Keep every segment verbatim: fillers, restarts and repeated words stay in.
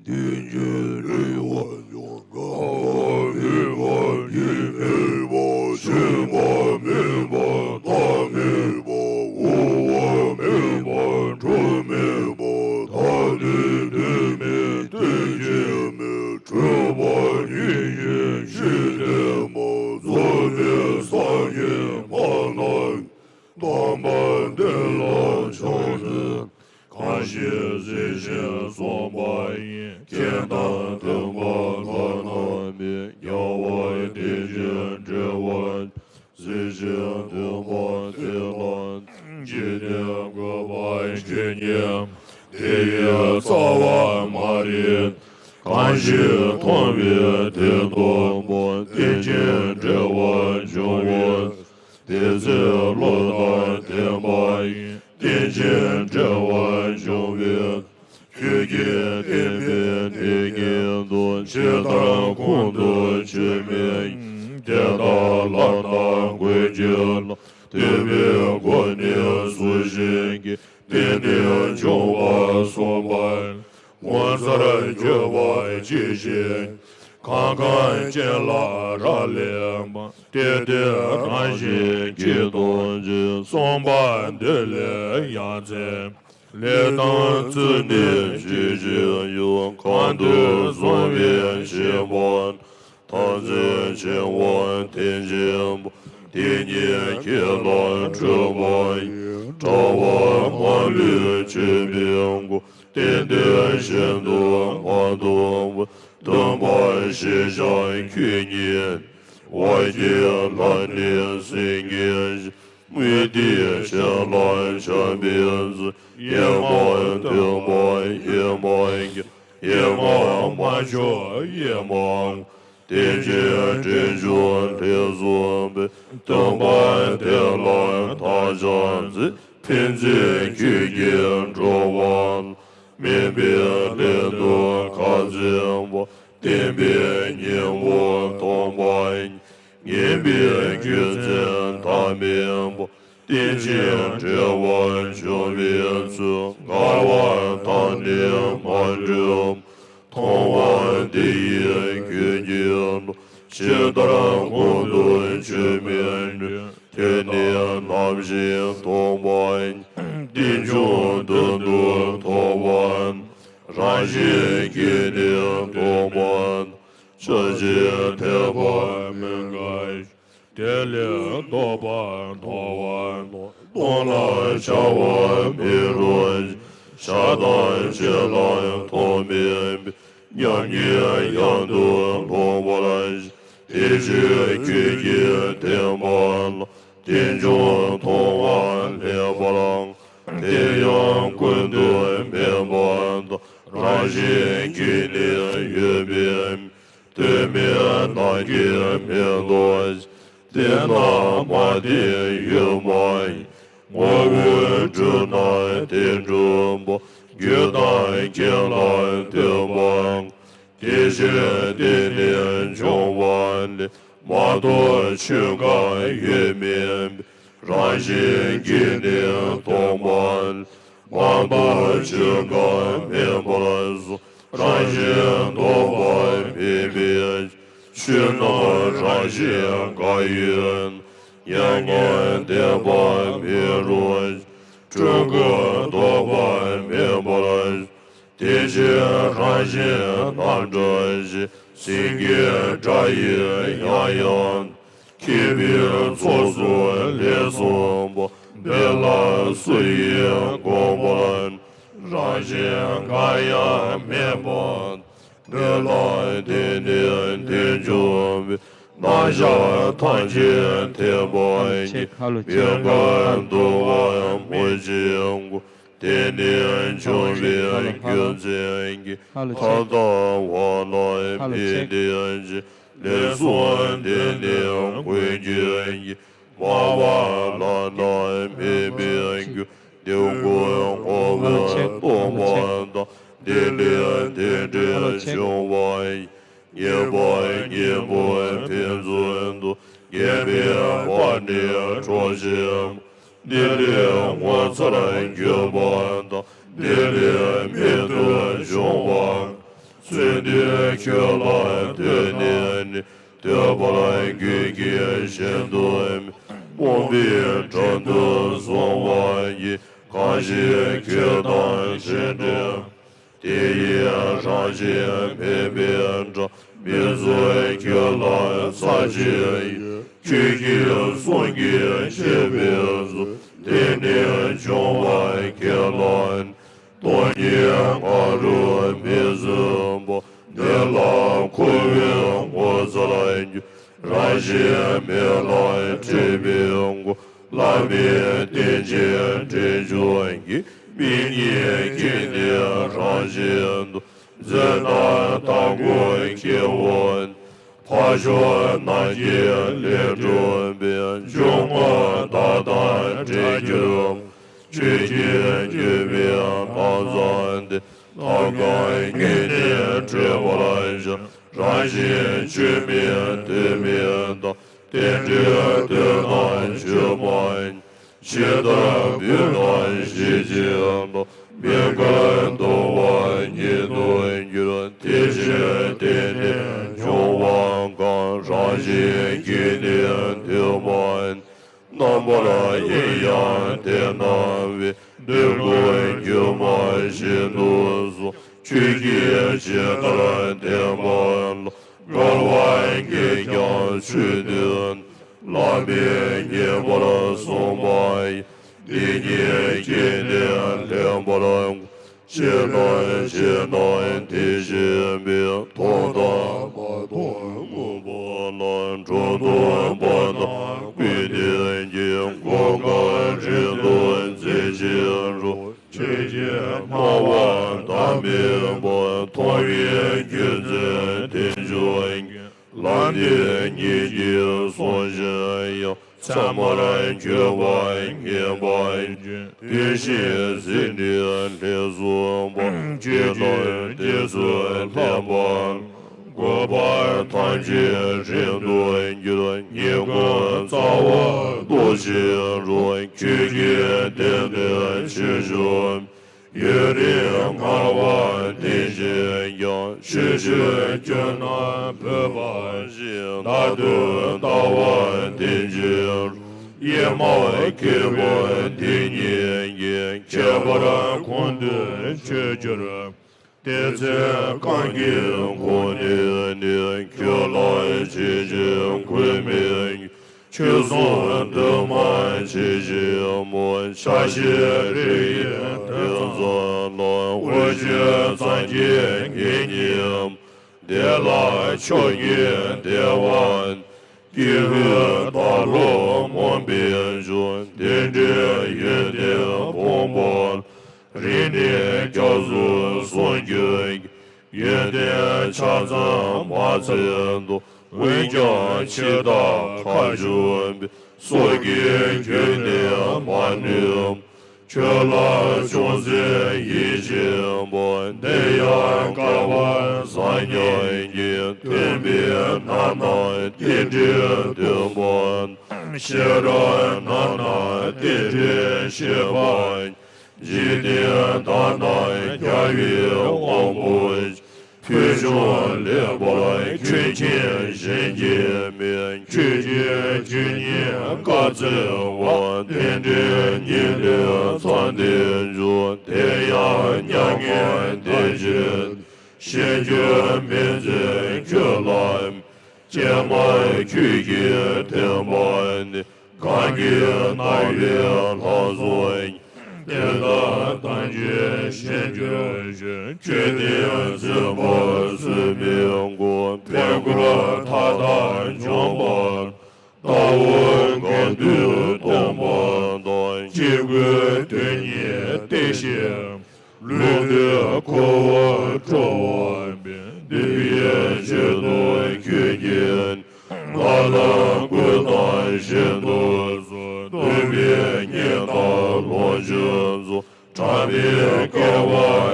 དེ་བཞིན་རིག་པ་འབྱུང་། གང་བ་མེད་པ་ཉིད་མེད་པ། ཤེས་པ་མེད་པ་བདག་མེད་པ། དབུལ་བ་མེད་པ་གྲུབ་མེད་པ། ཐ་དད་དོན་མེད་རྟེན་ཅན་མེད། གྲོལ་བ་ཉིད་ཀྱི་གཞི་བརྟན་པ། རྫོགས་པའི་སངས་རྒྱས་སྨྲ་ན། སྟོང་པ་འདི་ལ་ཕྱག་འཚལ། གང་ཞིག་གཟིགས་ཤིང་གསུངས་པ་ཡི། མཁྱེན་དང་ཐོས་པ་ལ་ནི་མེད། རྒྱལ་བ་དེ་བཞིན་བགྲོད་པ། གཟིགས་ཤིང་ཐོས་པ་དེ་ལ། འཇིག་རྟེན་བཀོད་པ་ཇི་སྙེད་དེ་ཡི་རྩ་བ་མ་རིག་གང་ཞིག་མཐོང་བས་དེ་རྟོགས་པ། དེ་ཕྱིར་འབྲེལ་བར་འབྱུང་བས། དེ་ཚེ་བློ་དང་ལྡན་པ་ཡི། དེ་ཕྱིར་འབྲེལ་བར་འབྱུང་བས། ཆོས་ཀྱི་བསྟན་པའི་དེ་ཉིད་དུ། ཇི་ལྟར་ཁོང་དུ་ཆུད་མིན། དེ་ལྟར་ལྷ་དང་མགོན་གྱི་ལྷ། འདུས་པའི་སྒོ་ནས་སུ་ཞིག་གིས། དེ་ནས་འབྱུང་བར་གསུངས་པ། ངོ་མཚར་གྱུར་པ་ཇི་བཞིན། གང་གང་ཅི་ལ་རག་ལས་པ། དེ་དེ་རང་བཞིན་གྱིས་སྟོང་ཞིང་། གསུངས་པ་འདི་ལས་ཡང་ཚིག་ལས་དང་ཚུལ་ནི་ཇི་བཞིན་ཡོད། གང་དུ་གསུངས་པའི་བཞེད་པ། ཐམས་ཅད་འཆིང་བ་དེ་འཆིང་བ། དེ་ཉིད་ཁྱེད་ལ་སྤྲོད་པ་ཡི། དྲ་བ་མ་ལུས་འཆིང་བའི་སྒོ། དེ་དེ་བཞིན་དུ་མ་རྟོགས་པ། སྟོན་པ་ཞེས་བྱ་ཁྱོད་ཉིད། བར་གྱི་ལྷ་ནི་སེང་གེ་བཞིན། དམོད་དེ་ཁྱེད་ལ་འཆང་བའི་ཚུལ། ཡེངས་མ་བསྟོད་པ་ཡེངས་མ་བགྱང་། ཡེངས་མ་མ་བྱུང་ཡེངས་མ་དེ་ཕྱིར་དྲིན་ཅན་ལྷས་གསོལ་བས། སྟོན་པ་དེ་ལ་བདག་ཕྱག་འཚལ། ཕན་ཕྱིར་ཁྱོད་ཀྱིས་འགྲོ་བ་ལ། དམན་པའི་ལས་དུ་ཁ་འཛིན་པ། བསྟན་པའི་སྙིང་པོ་སྟོང་པ་ཉིད། ངེས་པའི་རྒྱུ་མཚན་བདག་མེད་པ། དེ་ཕྱིར་འབྲེལ་བར་འབྱུང་བའི་ཚུལ། འགལ་བ་དང་ནི་མ་འགྲོ། མཐོང་བ་འདི་ཡིས་ཁྱོད་ཀྱི་བློ། ཇི་ལྟར་ཁོང་དུ་ཆུད་མིན་འདྲེན། དེ་ནི་ནམ་ཞིག་སྟོང་པ་ཉིད། རྟེན་འབྱུང་དོན་དུ་རྟོགས་པ་ན། རང་བཞིན་གྱིས་ནི་སྟོང་པ་དང་། ཕྱོགས་གཅིག་ཐེག་པ་མི་འགལ། དེ་ལས་ལྡོག་པར་མཐོང་བ་ན། སྟོང་ལ་བྱ་བ་མེད་རུང་ཞིང་། བྱ་དང་བྱེད་ལ་ཐོགས་མེད་པས། མཉམ་ཉིད་གཡང་དུ་ལྷུང་བར་བྱེད། དེ་ཕྱིར་ཁྱོད་ཀྱིས་བསྟན་པ་ལ། རྟེན་འབྱུང་མཐོང་བ་སླེབས་པ་ལ། དེ་ཡང་ཀུན་ཏུ་སྨིན་པ་དང་། རང་བཞིན་གྱིས་ནི་ཡོད་པའི་མིང་། དོན་མེད་ནམ་མཁའི་མེ་ཏོག་བཞིན། བསྟན་ན་མ་བསྟན་ཡོད་མ་ཡིན། ངོ་བོས་གྲུབ་ན་དེ་གྲུབ་པ། རྒྱུ་དང་རྐྱེན་ལ་ལྟོས་པའང་། དེ་ཕྱིར་བསྟན་ནས་འབྱུང་བ་ལས། མ་གཏོགས་ཆོས་འགའ་ཡོད་མིན་པས། རང་བཞིན་གྱིས་ནི་སྟོང་པ་ལས། མ་གཏོགས་ཆོས་འགའ་མིན་པར་གསུངས། རང་བཞིན་ལྡོག་པ་མེད་པའི་ཕྱིར། ཆོས་རྣམས་རང་བཞིན་འགའ་ཡོད་ན། མྱ་ངན་འདས་པ་མེད་རུང་ཞིང་། སྤྲུལ་སྐུ་ལྡོག་པ་མེད་པར་གསུངས། དེ་ཕྱིར་རང་བཞིན་རྣམ་གྲོལ་ཞེས། སེང་གེའི་སྒྲ་ཡིས་ཡང་ཡང་། མཁས་པའི་ཚོགས་སུ་ལེགས་གསུངས་པ། དེ་ལ་སུ་ཡིས་དགོངས་པ་ན། རང་བཞིན་འགའ་ཡང་མེད་པ། དེ་ལ་བརྟེན་ནས་དེ་འབྱུང་བའི། རྣམ་གཞག་ཐམས་ཅད་ཐེག་པ་ཉིད། མི་འགལ་འདུ་བ་མུ་བཞིའི་སྒོ། དེ་ནས་འབྱུང་བའི་རྒྱུ་མཚན་གྱིས། ཐབས་དང་དབང་རྣམས་མི་ལྡན་ཅིང་། ལེགས་གསུངས་དེ་ནི་ཀུན་མཁྱེན་གྱིས། སྨྲ་བ་ལ་ནི་སྨྲས་པའི་རྒྱུ། དེ་ཀུན་ངོ་བོས་སྟོང་པ་དང་། དེ་ལས་དེ་འབྲས་འབྱུང་བ་ཡིན། ངེས་པ་གཉེན་པོ་ཕན་ཚུན་དུ། ངེས་པའི་བར་ནི་གྲོགས་བྱེད་མ། འདི་ལས་ངོ་མཚར་གྱུར་པ་དང་། འདི་ལས་རྨད་དུ་བྱུང་བ། བརྩོན་འགྲུས་ཁྱོད་ལ་ལྟོས་ནས་ནི། ཐོས་པར་གྱུར་གྱི་ཞིང་དུ་སྨོན་པའི་དྲུང་དུ་སོང་བ་ཡི། གང་ཞིག་ཁྱོད་དང་འཕྲད་འགྲོ། དེ་ཡི་རང་བཞིན་མེད་པའི་སྒྲ། མིག་ཙུམ་ཁྱོད་ལ་ཚར་གཅིག་ཡོད། ཁྱོད་ཀྱིས་གསུང་གིས་བྱས་པའི་ཚུལ། དེ་ནས་བྱུང་བ་ཁས་བླངས། སྟོང་ཉིད་ང་རོ་མིག་ཙུམ་པ། དེ་ལ་འཁོར་བའི་ངོ་མཚར་གྱུར། རང་བཞིན་མེད་ལ་སྤྲས་པའི་སྒོ། བླ་མའི་རྟེན་ཅིང་འབྲེལ་འབྱུང་གི། མིག་གཉིས་ཀྱིས་ནི་རང་བཞིན་དུ། འཛིན་སྟངས་དང་པོ་སྐྱེ་བོ། འཕགས་མཆོག་རྣམས་ཀྱི་ལས་སྒྲུབ་པའི། འབྱུང་རྔུབ་དག་དང་བྲལ་གྱུར། ཆོས་ཀྱི་བརྒྱུད་པའི་ལམ་བཟང་འདི། ཐབས་གང་གིས་ནི་བགྲོད་པར་བྱ། རང་བཞིན་ཆོས་མིན་དོན་མིན་དང་། རྟེན་འབྲེལ་དོན་དམ་ཆོས་མ་ཡིན། ཇི་ལྟར་བུ་དང་གཞིས་བྱེས་དང་། མི་དགེ་འདུ་བ་ཉིད་དུ་འགྱུར། དེ་ཕྱིར་དེ་ནས་འབྱུང་བ་གང་། རང་བཞིན་གྱིས་ནི་འདུས་མ་ཡིན། རྣམ་པར་ཡེངས་ཡང་དེ་རྣམས་པའི། འདོད་དགུ་སྒྱུ་མ་བཞིན་དུ་སོང་། ཁྱོད་ཀྱིས་ཇི་ལྟར་བསྟན་པ་ལ། འགལ་བ་གིས་ཀྱང་ཆོས་སྟོན། བླ་མས་ཉན་པར་གསུངས་པ་ཡི། དེ་ཉིད་ཀྱིས་ནི་ལེགས་པར་གོ། ཇི་ལྟར་ཇི་ལྟར་དེ་བཞིན་པའི། མཐོང་དང་མ་མཐོང་མངོན་པ་ལ། འགྲོ་དོན་པ་དང་ཀུན་ལྡན་གྱི། གོ་འཕང་རིང་དུ་འཛིན་ཅིང་འགྲོ། ཆོས་ཀྱི་སྨྲ་བ་བདག་མེད་པ། མཐོང་བའི་རྒྱུ་མཚན་དེ་འཇོམས་ཀྱི། ལམ་འདི་ཉིད་ཀྱིས་བཟུང་ཞིང་ཡང་། མཚན་མར་གྱུར་པ་ངེས་པར་འབྱུང་། དེ་བཞིན་ཟིན་བྲིས་ལས་གསུངས་པ། ཇི་ལྟར་དེ་ཚུལ་བསྟན་པ། འགོག་པ་ཐམས་ཅད་རིང་དུ་འགྱུར། ཉེས་ཀུན་རྩ་བ་བཟློག་ཅིང་འགྲོ། ཁྱོད་ཀྱིས་བསྟན་པའི་ཕྱིར་བཅོམ། ཡུན་རིང་སྔར་བ་དེ་བཞིན་ཀྱང་། ཕྱིར་བཅོས་སྐྱོན་རྣམས་བོས་པ་བཞིན། བདག་ཏུ་ལྟ་བ་དེ་བཞིན་རུ། གཡེར་མ་ཁེ་པོ་དེ་ཉིད་ཀྱིས། ཁྱད་པར་ཁོང་དུ་ཆུད་གྱུར། དེ་ཚེ་གང་གི་ངོ་ནས་ནི། ཁྱོད་ལ་ཇི་བཞིན་གུས་མོས། ཁྱོད་གསུང་འདུན་མ་ཇི་བཞིན་སྨྲ། ཕྱག་བཞི་རི་ཡི་གདན་ས་ལ། འོད་ཆེན་ཙམ་གྱིས་ངེད་གཉིས། དེ་ལ་མཆོག་གི་བདེ་བ། སྐྱེས་བུ་དག་ལ་སྨོན་པའི་མཆོག། དེ་འདྲའི་ཡོན་ཏན་ཕོངས་པ། རིང་ནས་སྐྱབས་སུ་སོང་གྱུར་ཀྱང་། ཡོན་ཏན་ཆ་ཙམ་མ་ཚད་དོ། འོན་ཀྱང་འཆི་བདག་ཁ་བྱུང་བས། སྲོག་གི་རྒྱུན་ནི་མ་ནུབ། ཁྱོད་ལ་ཅུང་ཟད་ཡིད་ཆེས་པ། དེ་ཡང་དཀའ་བ་བཟང་ངན་གྱི། སྟོན་པའི་རྣམ་སྣང་རྟེན་འབྲེལ་སྟོན་པ། ཤེས་རབ་རྣམ་སྣང་རྟེན་འབྲེལ་བཤད་པ། འཇིག་རྟེན་དག་དང་རྒྱལ་བའི་དབང་པོ། ཕུལ་བྱུང་ལེགས་པར་ཁྱོད་མཁྱེན་གཞན་གྱིས་མིན། ཁྱོད་ཀྱི་རྒྱུད་ཉིད་བཀའ་སྩལ་པ། རྟེན་འབྲེལ་ཉིད་ལས་ཚངས་ཐིག་འབྱུང་། དེ་ཡང་མྱ་ངན་འདས་ཕྱིར། ཤེས་རྒྱུད་མི་འཛིན་ཁྱོད་ལ། ཀྱེ་མ་ཁྱོད་ཀྱིས་བསྟན་པ་ནི། གང་གིས་གནང་བའི་ལྷག་བསམ་ཡིན། དེ་དག་ཐམས་ཅད་ཤེས་གྱུར་ཅིག་ཁྱོད་བསྟན་འཛིན་པ་སུ་མི་དགོས། ཕས་རྒོལ་མཐའ་དག་འཇོམས་པ། ལྟ་བ་གང་འདུལ་སྟོན་པ་དང་། སྐྱེ་དགུའི་དོན་གཉིས་བསྟན་ཞིང་། ལུས་འདི་ཁོ་བོ་སྤྲོ་བ་མེད། འདུན་པའི་ཕྱིར་དུ་ཁྱོད་ཀྱིས། ང་ལ་བསྐུལ་དང་ཞིང་དུ་གསོལ། སྟོན་པའི་སྙན་དང་ལོངས་སྤྱོད་རྫོགས། དྲང་པོའི་སྐལ་བ་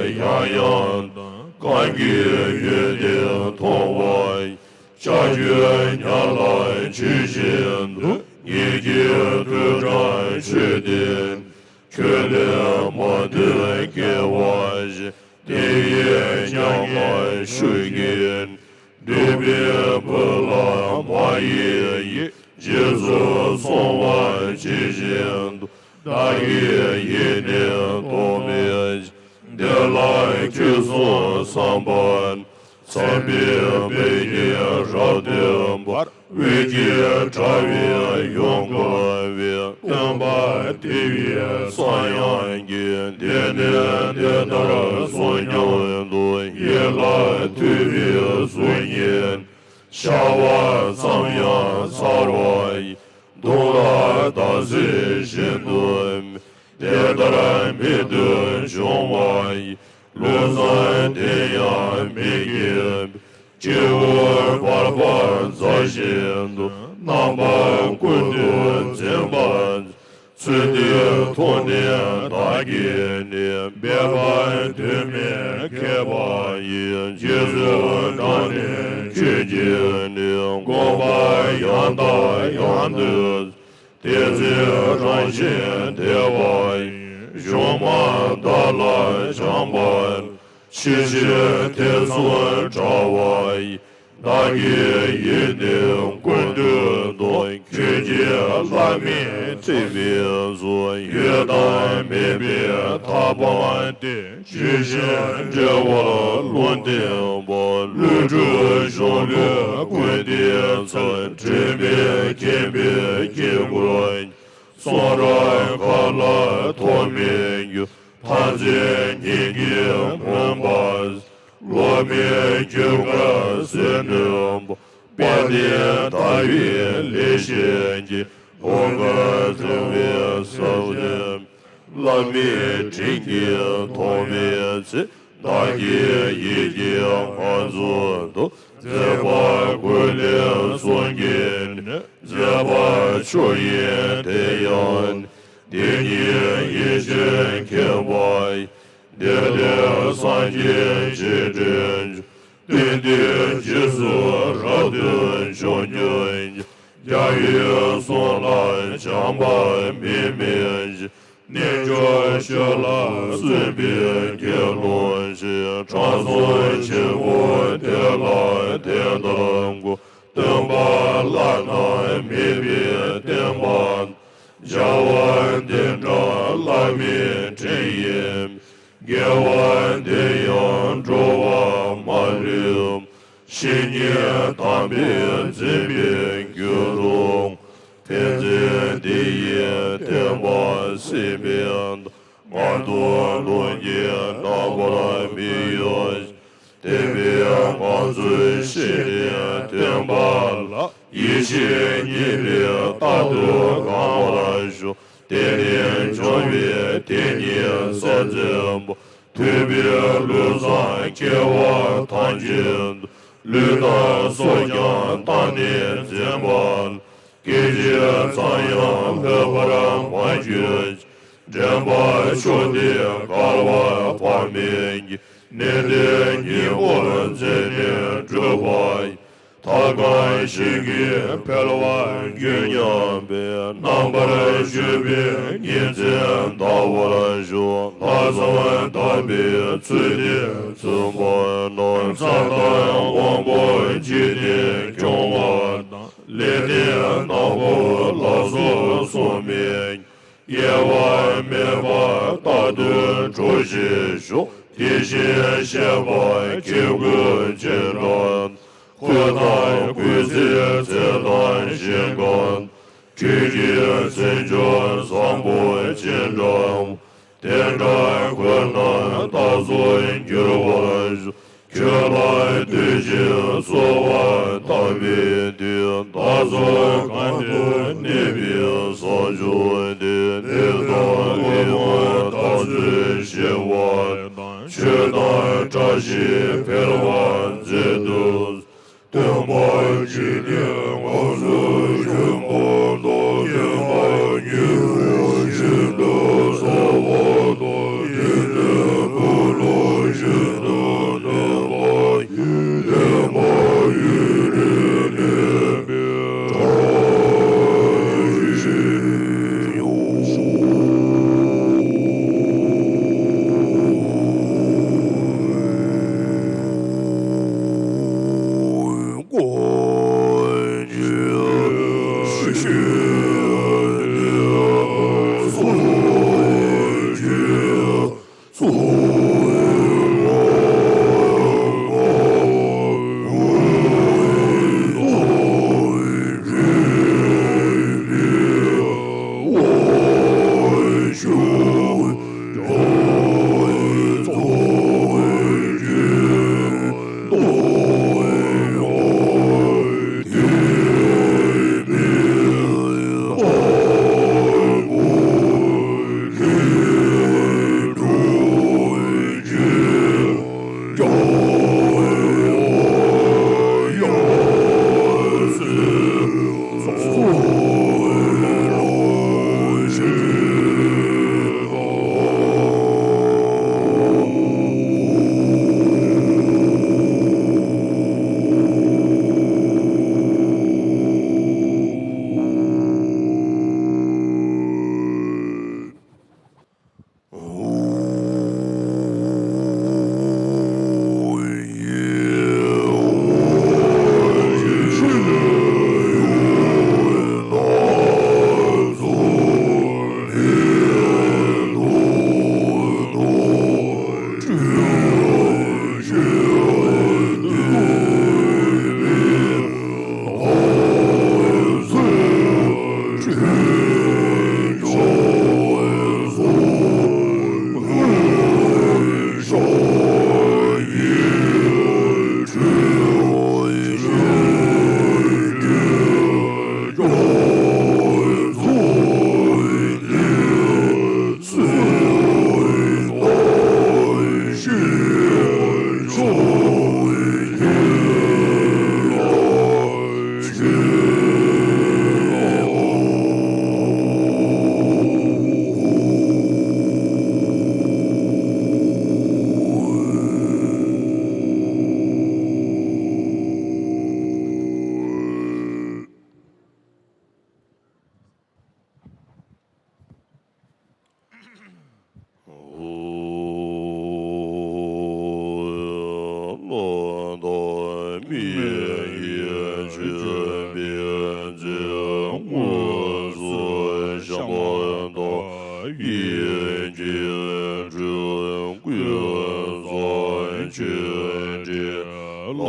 ཡང་ཡང་དང་། གང་གིས་ཡོན་ཏན་མཐོང་བ་ཡི། ལྕགས་ཀྱུ་ཉ་ལ་ཆུད་བཞིན་དུ། ཉིད་ཀྱི་ཐུགས་དྲངས་ཆོས་བསྟན། ཁྱོད་ལས་མ་ཐོས་སྐྱེ་བ་གཞན། དེ་ཡི་མྱ་ངན་ ཤུགས་ཀྱིས། འདུས་པའི་བུ་ལ་མ་ཡི་ཡིད། རྗེས་སུ་སོང་བ་ཇི་བཞིན་དུ། བདག་གི་ཡིད་ནི་ཐོགས་མེད་ཅིང་། དེ་ལ་ཁྱེད་སོང་བསམ་པ་ནི། ཚངས་པའི་བུ་གཉིས་རབ་སྟོན་པ། འོད་ཀྱི་དྲ་བས་ཡོངས་བསྐོར་བའི། སྟོན་པ་དེ་ཡི་ཚངས་དབྱངས་ཀྱིས། དེ་ནས་དེ་ལྟར་གསུངས་ཀྱང་དུ། ཡིད་ལ་ཐུབ་པའི་གཟུགས་བརྙན། ཤ་བ་ཙམ་ཡང་ཚ་བ་ཡི། དུག་ལ་བདག་འཛིན་བཞིན་དུ། དེ་ལྟར་མིག་ཏུ་བྱུང་བ་ཡི། ལུས་ཙམ་དེ་ཡང་མིག་གིས། སྤྱི་བོར་ཕར་ཕར་འཛིན་བཞིན་དུ། རྣམ་པ་ཀུན་ཏུ་འཛིན་པ། ཚུལ་འདི་མཐོང་ནས་བདག་གིས་ནི། སྦས་པ་དོན་མེད་མཁས་པ་ཡི། རྗེས་སུ་འབྲངས་ནས་ཁྱོད་ཀྱིས་ནི། བསྒོམ་པ་ཡང་དང་ཡང་དུ། དེ་ཚེ་རང་བཞིན་བདེ་བ་ཡི། གཞུང་མ་དག་ལ་སྦྱངས་པ། ཕྱི་ཕྱིར་ཐེ་ཚོམ་བྲལ་བ་ཡི། བདག་གི་ཡིད་ནི་ཀུན་ཏུ་སྟོང་། ཁྱོད་ཀྱི་ལྷ་མིག་ཐིམ་པའི་ཚུལ། ཡོད་དང་མེད་པའི་ཐ་སྤངས་ཏེ། ཇི་བཞིན་འབྲེལ་བར་ལུང་བསྟན་པ། ཀླུ་སྒྲུབ་གཞུང་ལུགས་ཀུན་བསྟན་ཚུལ། དྲི་མེད་མཁྱེན་པའི་དཀྱིལ་འཁོར། གསུང་རབ་མཁའ་ལ་ཐོགས་མེད་འགྱུར། ཕན་ཚུན་སྙིང་གི་མུན་པ། བློ་མིག་རྒྱུད་དཀར་ཟིལ་གནོན་པ། དཔལ་ལྡན་དག་པའི་ལེགས་བཤད་ཀྱི། འོད་དཀར་ཕྲེང་བའི་ཟབ་དོན། བླ་མེད་དྲིན་གྱིས་ཐོགས་མེད་ཚེ། བདག་གི་ཡིད་ཀྱི་ངང་ཚུལ་དུ། མཛད་པ་ཀུན་ལས་གསུང་གི་ནི། མཛད་པ་མཆོག་ཡིན་དེ་ཡང་ནི། དེ་ཉིད་ཡེ་ཤེས་མཁྱེན་པ་ཡི། དེ་ལས་སངས་རྒྱས་རྗེས་དྲན་བྱུང་། བསྟན་འདིའི་རྗེས་སུ་རབ་ཏུ་འབྱུང་གྱུར་ཅིག། རྒྱལ་བའི་གསུང་ལ་སྦྱངས་པ་མི་དམན་ཞིང་། རྣལ་འབྱོར་ཆོས་ལ་བརྩོན་པའི་དགེ་སློང་ཞིག། དྲང་སྲོང་ཆེན་པོ་དེ་ལ་དེ་ལྟར་བསྒོ། སྟོན་པ་བླ་ན་མེད་པའི་བསྟན་པ། རྒྱལ་བ་བསྟན་དགྲ་བླ་མའི་དྲིན་ཡིན། དགེ་བ་འདི་ཡང་འགྲོ་བ་མ་ལུས། བཤེས་གཉེན་དམ་པས་འཛིན་པའི་རྒྱུ་རུ། ཕན་ཚུན་འདི་ཡིས་བསྟན་པ་སྲིད་པའི་མཐའ། སྔར་དང་ལོངས་སྐྱེས་རྣམ་པར་མི་གཡོ་ཞིང་། བསྟན་པའི་ངང་ཚུལ་ཤེས་ནས་བསྟན་པ་ལ། ཡེ་ཤེས་ཉི་མས་རྟག་ཏུ་གང་བར་ཤོག། དེ་ནས་འབྱུང་བའི་དེ་ཉིད་སེམས་ཙམ་པ། ཐུབ་པའི་ལུགས་བཟང་སྐྱེ་བ་ཐམས་ཅད་དུ། ལུས་དང་སྲོག་ཀྱང་བཏང་ནས་འཛིན་པ་ལ། སྐད་ཅིག་ཙམ་ཡང་ལྷོད་པར་མ་གྱུར་ཅིག། འདྲེན་པ་མཆོག་དེས་བསྐལ་པ་འཕགས་མའི་དཀྱིལ། ནན་ཏན་སྙིང་པོར་འཛིན་ནས་བསྒྲུབ་པ་ཡི། ཐབས་གང་ཞིག་གིས་འཕེལ་བར་འགྱུར་སྙམ་པའི། རྣམ་པར་དཔྱོད་པའི་ཉིན་མཚན་འདའ་བར་ཤོག། ལྷག་བསམ་དག་པའི་ཚུལ་དེས་བརྩོན་པ་རྣམས། མཚན་དང་དབང་པོ་འཇིག་རྟེན་སྐྱོང་བ་དང་། ལེགས་ལྡན་ནག་པོ་ལ་སོགས་སྲུང་མས། གཡེལ་བ་མེད་པར་རྟག་ཏུ་འགྲོགས་ཤིག་ཤོག། དེ་བཞིན་གཤེགས་པ་ཁྱེད་ཀུན་ཅི་འདྲ། འཁོར་དང་བསྐོར་ཚེ་ཚེ་དང་ཞིང་ཁམས། ཁྱོད་ཀྱི་མཚན་མཆོག་བཟང་པོ་ཅི་འདྲ། དེ་འདྲ་ཁོ་ནར་བདག་སོགས་འགྱུར་བར་ཤོག། ཁྱོད་ལ་འདུད་ཅིང་གསོལ་བ་བཏབ་པའི་མཐུས། བདག་སོགས་གང་དུ་གནས་པའི་ས་ཕྱོགས་དེར། ནད་དང་ཀུན་སློང་དག་ཚུལ་ཞི་བ་དང་། ཆོས་དང་བཀྲ་ཤིས་འཕེལ་བར་མཛད་དུ། སྟོན་པ་འཇིག་རྟེན་ཁམས་སུ་བྱོན་པ་དང་། སྟོན་པ་ཉིད་ཀྱི་ཞིང་དུ་གསོལ་བ་དང་། དེ་ནས་བུ་སློབ་བཞིན་དུ་གནས་པ་ཡི། བསྟན་པ་ཡུན་རིང་གནས་པའི་བཀྲ་ཤིས་ཤོག། ཐོག་མཐའ་མི་ཡི་ཆོས་པའི་མཛོད་དངོས་སུ་བཤམས་པ་དང་། ཡིད་ཀྱི་སྤྲུལ་སྐུའི་གསུང་ཆོས་འདི་ལ་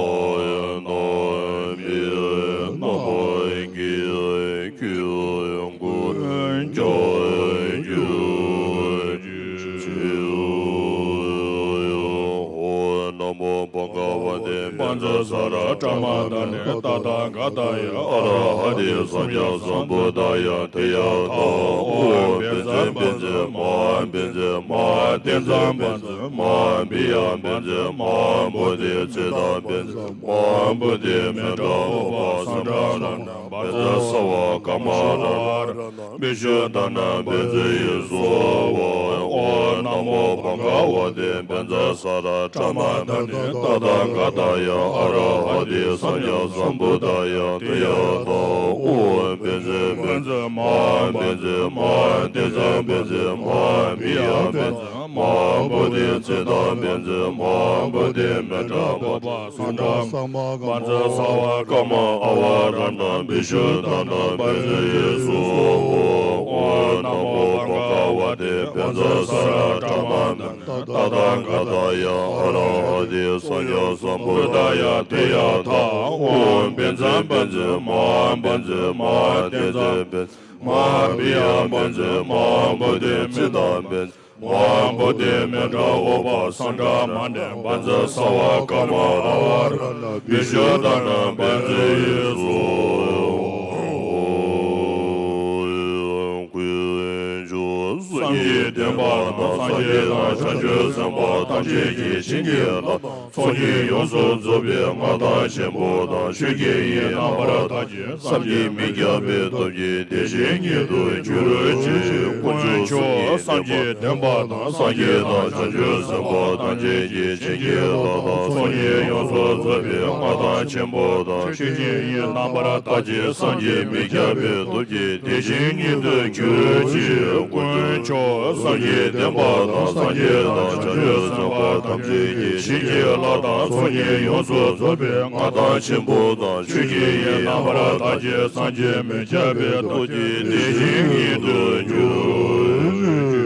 ཡང་ནམ་མཁའི་རྣམ་པ་གི་ཀུན་མགོན་རྒྱལ་གྱུར་ཅིག། ཨོཾ་ན་མོ་བྷ་ག་ཝ་ཏེ། བཛྲ་ས་ཏ་ཏྲ་མ་དྷ་ནི་ཏ་ཐཱ་ག་ཏཱ་ཡ། ཨ་ར་ཧ་ཏེ་སམ་ཡ་སམ་བུ་དྷ་ཡ་དེ་ཡ་ཐཱ། ཨོཾ་བཛྲ་བཛྲ་མ་བཛྲ་མ་ཏེ་བཛྲ་བཛྲ་མ་བི་ཡ་བཛྲ་མ་བོ་དྷི་ཙི་ཏ་བཛྲ་མ་བོ་དྷི་མནྡ་ཨུ་པ་སཾ་བཛྲ་མནྡ། བཛྲ་སརྦ་ཀརྨ་རཏྣ་བི་ཤུདྡྷ་ན་བཛྲ་ཡེ་སྭཱ་ཧཱ། ཨོཾ་ན་མོ་བྷ་ག་ཝ་ཏེ། བཛྲ་ས་ཏ་ཏྲ་མ་དྷ་ནི་ཏ་ཐཱ་ག་ཏཱ་ཡ། ཨ་ར་ཧ་ཏེ་སམ་ཡ་སམ་བུ་དྷ་ཡ་དེ་ཡ་ཐཱ། ཨོཾ་བཛྲ་བཛྲ་མ་བཛྲ་མ་ཏེ་བཛྲ་བཛྲ་མ་བི་ཡ་བཛྲ་མ་བོ་དྷི་ཙི་ཏ་བཛྲ་མ་བོ་དྷི་མནྡ་ཨུ་པ་སཾ་བཛྲ་མནྡ། བཛྲ་སརྦ་ཀརྨ་ཨ་ཝ་རཏྣ་བི་ཤུདྡྷ་ན་བཛྲ་ཡེ་སྭཱ་ཧཱ། ཨོཾ་ན་མོ་བྷ་ག་ཝ་ཏེ། བཛྲ་ས་ཏ་ཏྲ་མ་དྷ་ནི་ཏ་ཐཱ་ག་ཏཱ་ཡ། ཨ་ར་ཧ་ཏེ་སམ་ཡ་སམ་བུ་དྷ་ཡ་དེ་ཡ་ཐཱ། ཨོཾ་བཛྲ་བཛྲ་མ་བཛྲ་མ་ཏེ་བཛྲ་བཛྲ་མ་བི་ཡ་བཛྲ་མ་བོ་དྷི་ཙི་ཏ་བཛྲ་མ་བོ་དྷི་མནྡ་ཨུ་པ་སཾ་བཛྲ་མནྡ། བཛྲ་སརྦ་ཀརྨ་ཨ་ཝ་རཏྣ་བི་ཤུདྡྷ་ན་བཛྲ་ཡེ་སྭཱ་ཧཱ། དཀོན་མཆོག་སངས་རྒྱས་བསྟན་པ་དང་། སངས་རྒྱས་དང་བྱང་ཆུབ་སེམས་དཔའ་ཐམས་ཅད་ཀྱི་བྱིན་གྱིས་བརླབས་ཏེ། ཚོགས་གཉིས་ཡོངས་སུ་རྫོགས་པའི་མངའ་ཐང་ཆེན་པོ་དང་། ཆོས་ཀྱི་དབྱིངས་རྣམ་པར་དག་བསམ་གྱིས་མི་ཁྱབ་པའི་སྟོབས་ཀྱིས་དེ་བཞིན་ཉིད་དུ་གྱུར་ཅིག། དཀོན་མཆོག་སངས་རྒྱས་བསྟན་པ་དང་། སངས་རྒྱས་དང་བྱང་ཆུབ་སེམས་དཔའ་ཐམས་ཅད་ཀྱི་བྱིན་གྱིས་བརླབས་ཏེ། ཚོགས་གཉིས་ཡོངས་སུ་རྫོགས་པའི་མངའ་ཐང་ཆེན་པོ་དང་། ཆོས་ཀྱི་དབྱིངས་རྣམ་པར་དག་ཅིང་བསམ་གྱིས་མི་ཁྱབ་པའི་སྟོབས་ཀྱིས་དེ་བཞིན་ཉིད་དུ་གྱུར་ཅིག། དཀོན་མཆོག་སངས་རྒྱས་བསྟན་པ་དང་། སངས་རྒྱས་དང་བྱང་ཆུབ་སེམས་དཔའ་ཐམས་ཅད་ཀྱི་བྱིན་གྱིས་བརླབས་ཏེ། ཚོགས་གཉིས་ཡོངས་སུ་རྫོགས་པའི་མངའ་ཐང་ཆེན་པོ་དང་། ཆོས་ཀྱི་དབྱིངས་རྣམ་པར་དག་ཅིང་བསམ་གྱིས་མི་ཁྱབ་པའི་སྟོབས་ཀྱིས་དེ་བཞིན་ཉིད་དུ་གྱུར་ཅིག།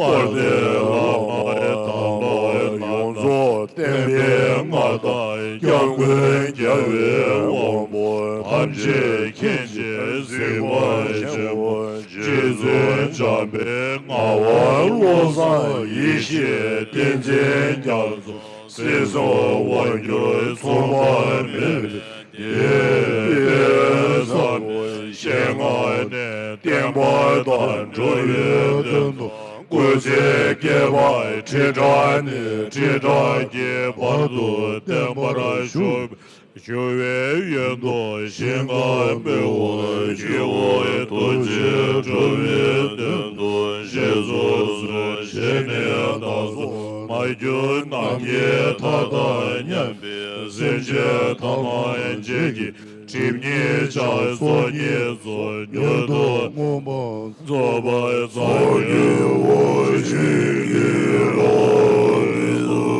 དཔལ་ལྡན་བླ་མ་དམ་པ་ཡོངས་རྫོགས་བསྟན་པའི་མངའ་བདག་སྐྱབས་མགོན་རྒྱལ་བའི་དབང་པོ་ཐམས་ཅད་མཁྱེན་ཅིང་གཟིགས་པ་ཆེན་པོ་རྗེ་བཙུན་འཇམ་དཔལ་ངག་དབང་བློ་བཟང་ཡེ་ཤེས་བསྟན་འཛིན་རྒྱ་མཚོ། སྲིད་གསུམ་དབང་སྒྱུར་མཚུངས་པ་མེད་པའི་དེ་ལྟའི་བཟང་པོ་ཞལ་སྔ་ནས་བསྟན་པ་དང་འགྲོ་བའི་དོན་དུ་སྐུ་ཚེ་བསྐལ་པ་ཁྲི་ཕྲག་ནས་ཁྲི་ཕྲག་གི་བར་དུ་བརྟན་པར་བཞུགས། ཞུ་བའི་ཡོན་དུ་ཞིང་ཁམས་སྤྲུལ་པ་ཇོ་བོ་རྡོ་རྗེ་གྲུབ་པའི་དོན་དུ་ཞེས་སོགས་སུ་ཞལ་ནས་བདག་སོགས་མ་གྱུར་ནམ་མཁའི་མཐའ་དང་མཉམ་པའི་སེམས་ཅན་ཐ་མལ་བརྒྱད་ཀྱི་སྒྲིབ་གཉིས་སྦྱངས་ཚོགས་གཉིས་སུ་མྱུར་དུ་མངོན་པར་རྫོགས་པར་སངས་རྒྱས་པ་ཞིག་གི་ལོ་རེ་སོ།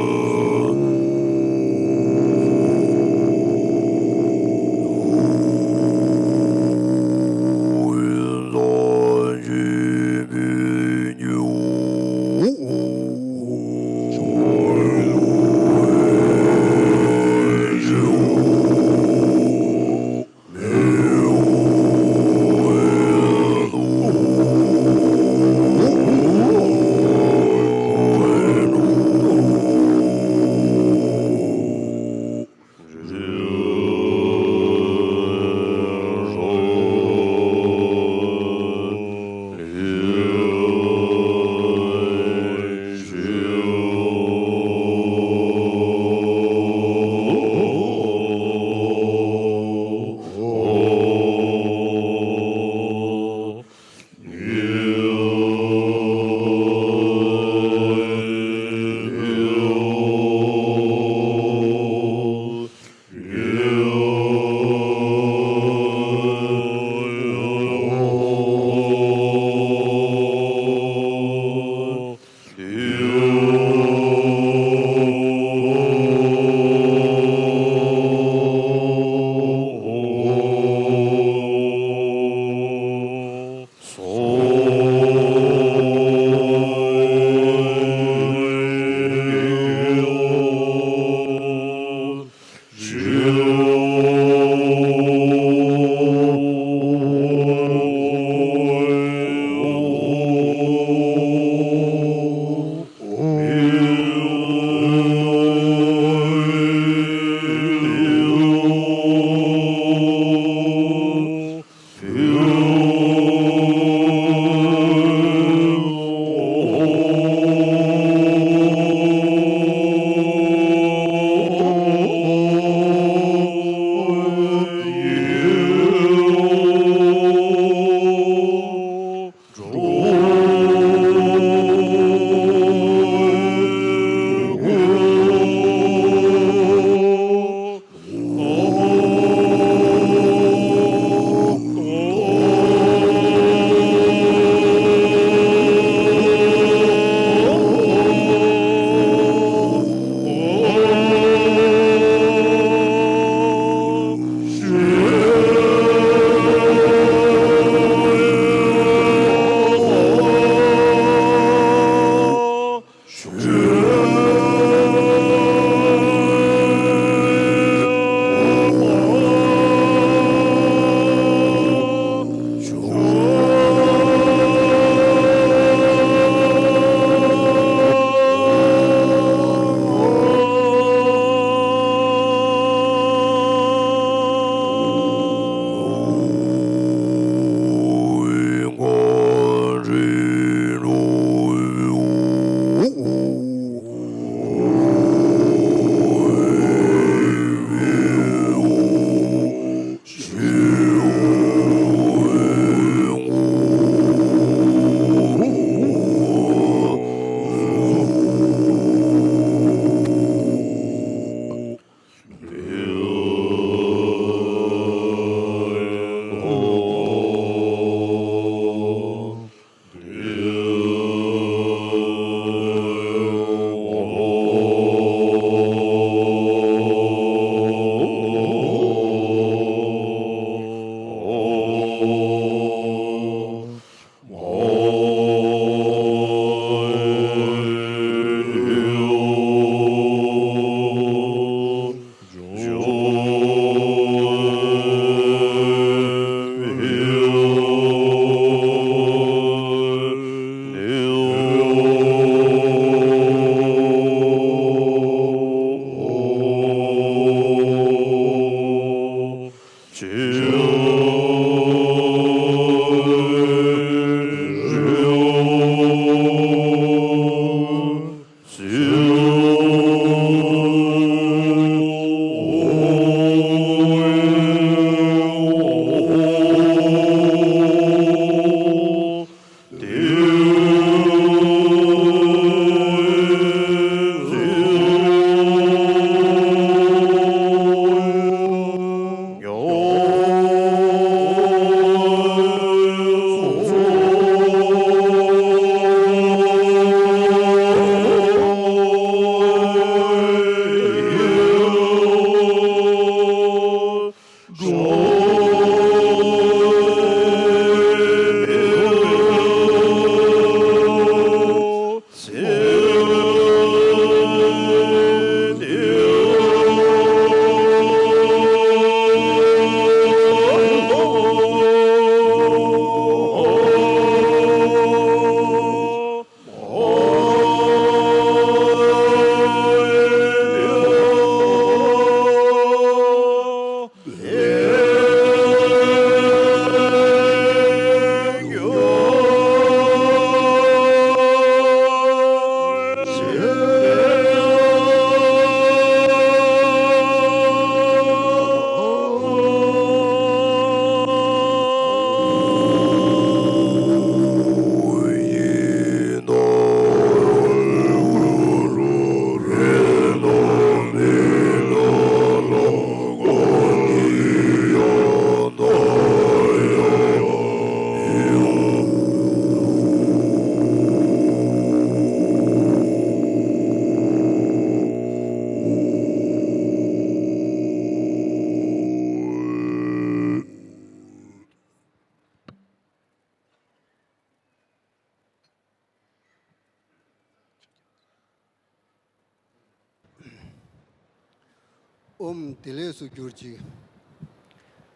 ཨོཾ། བདེ་ལེགས་སུ་གྱུར་ཅིག།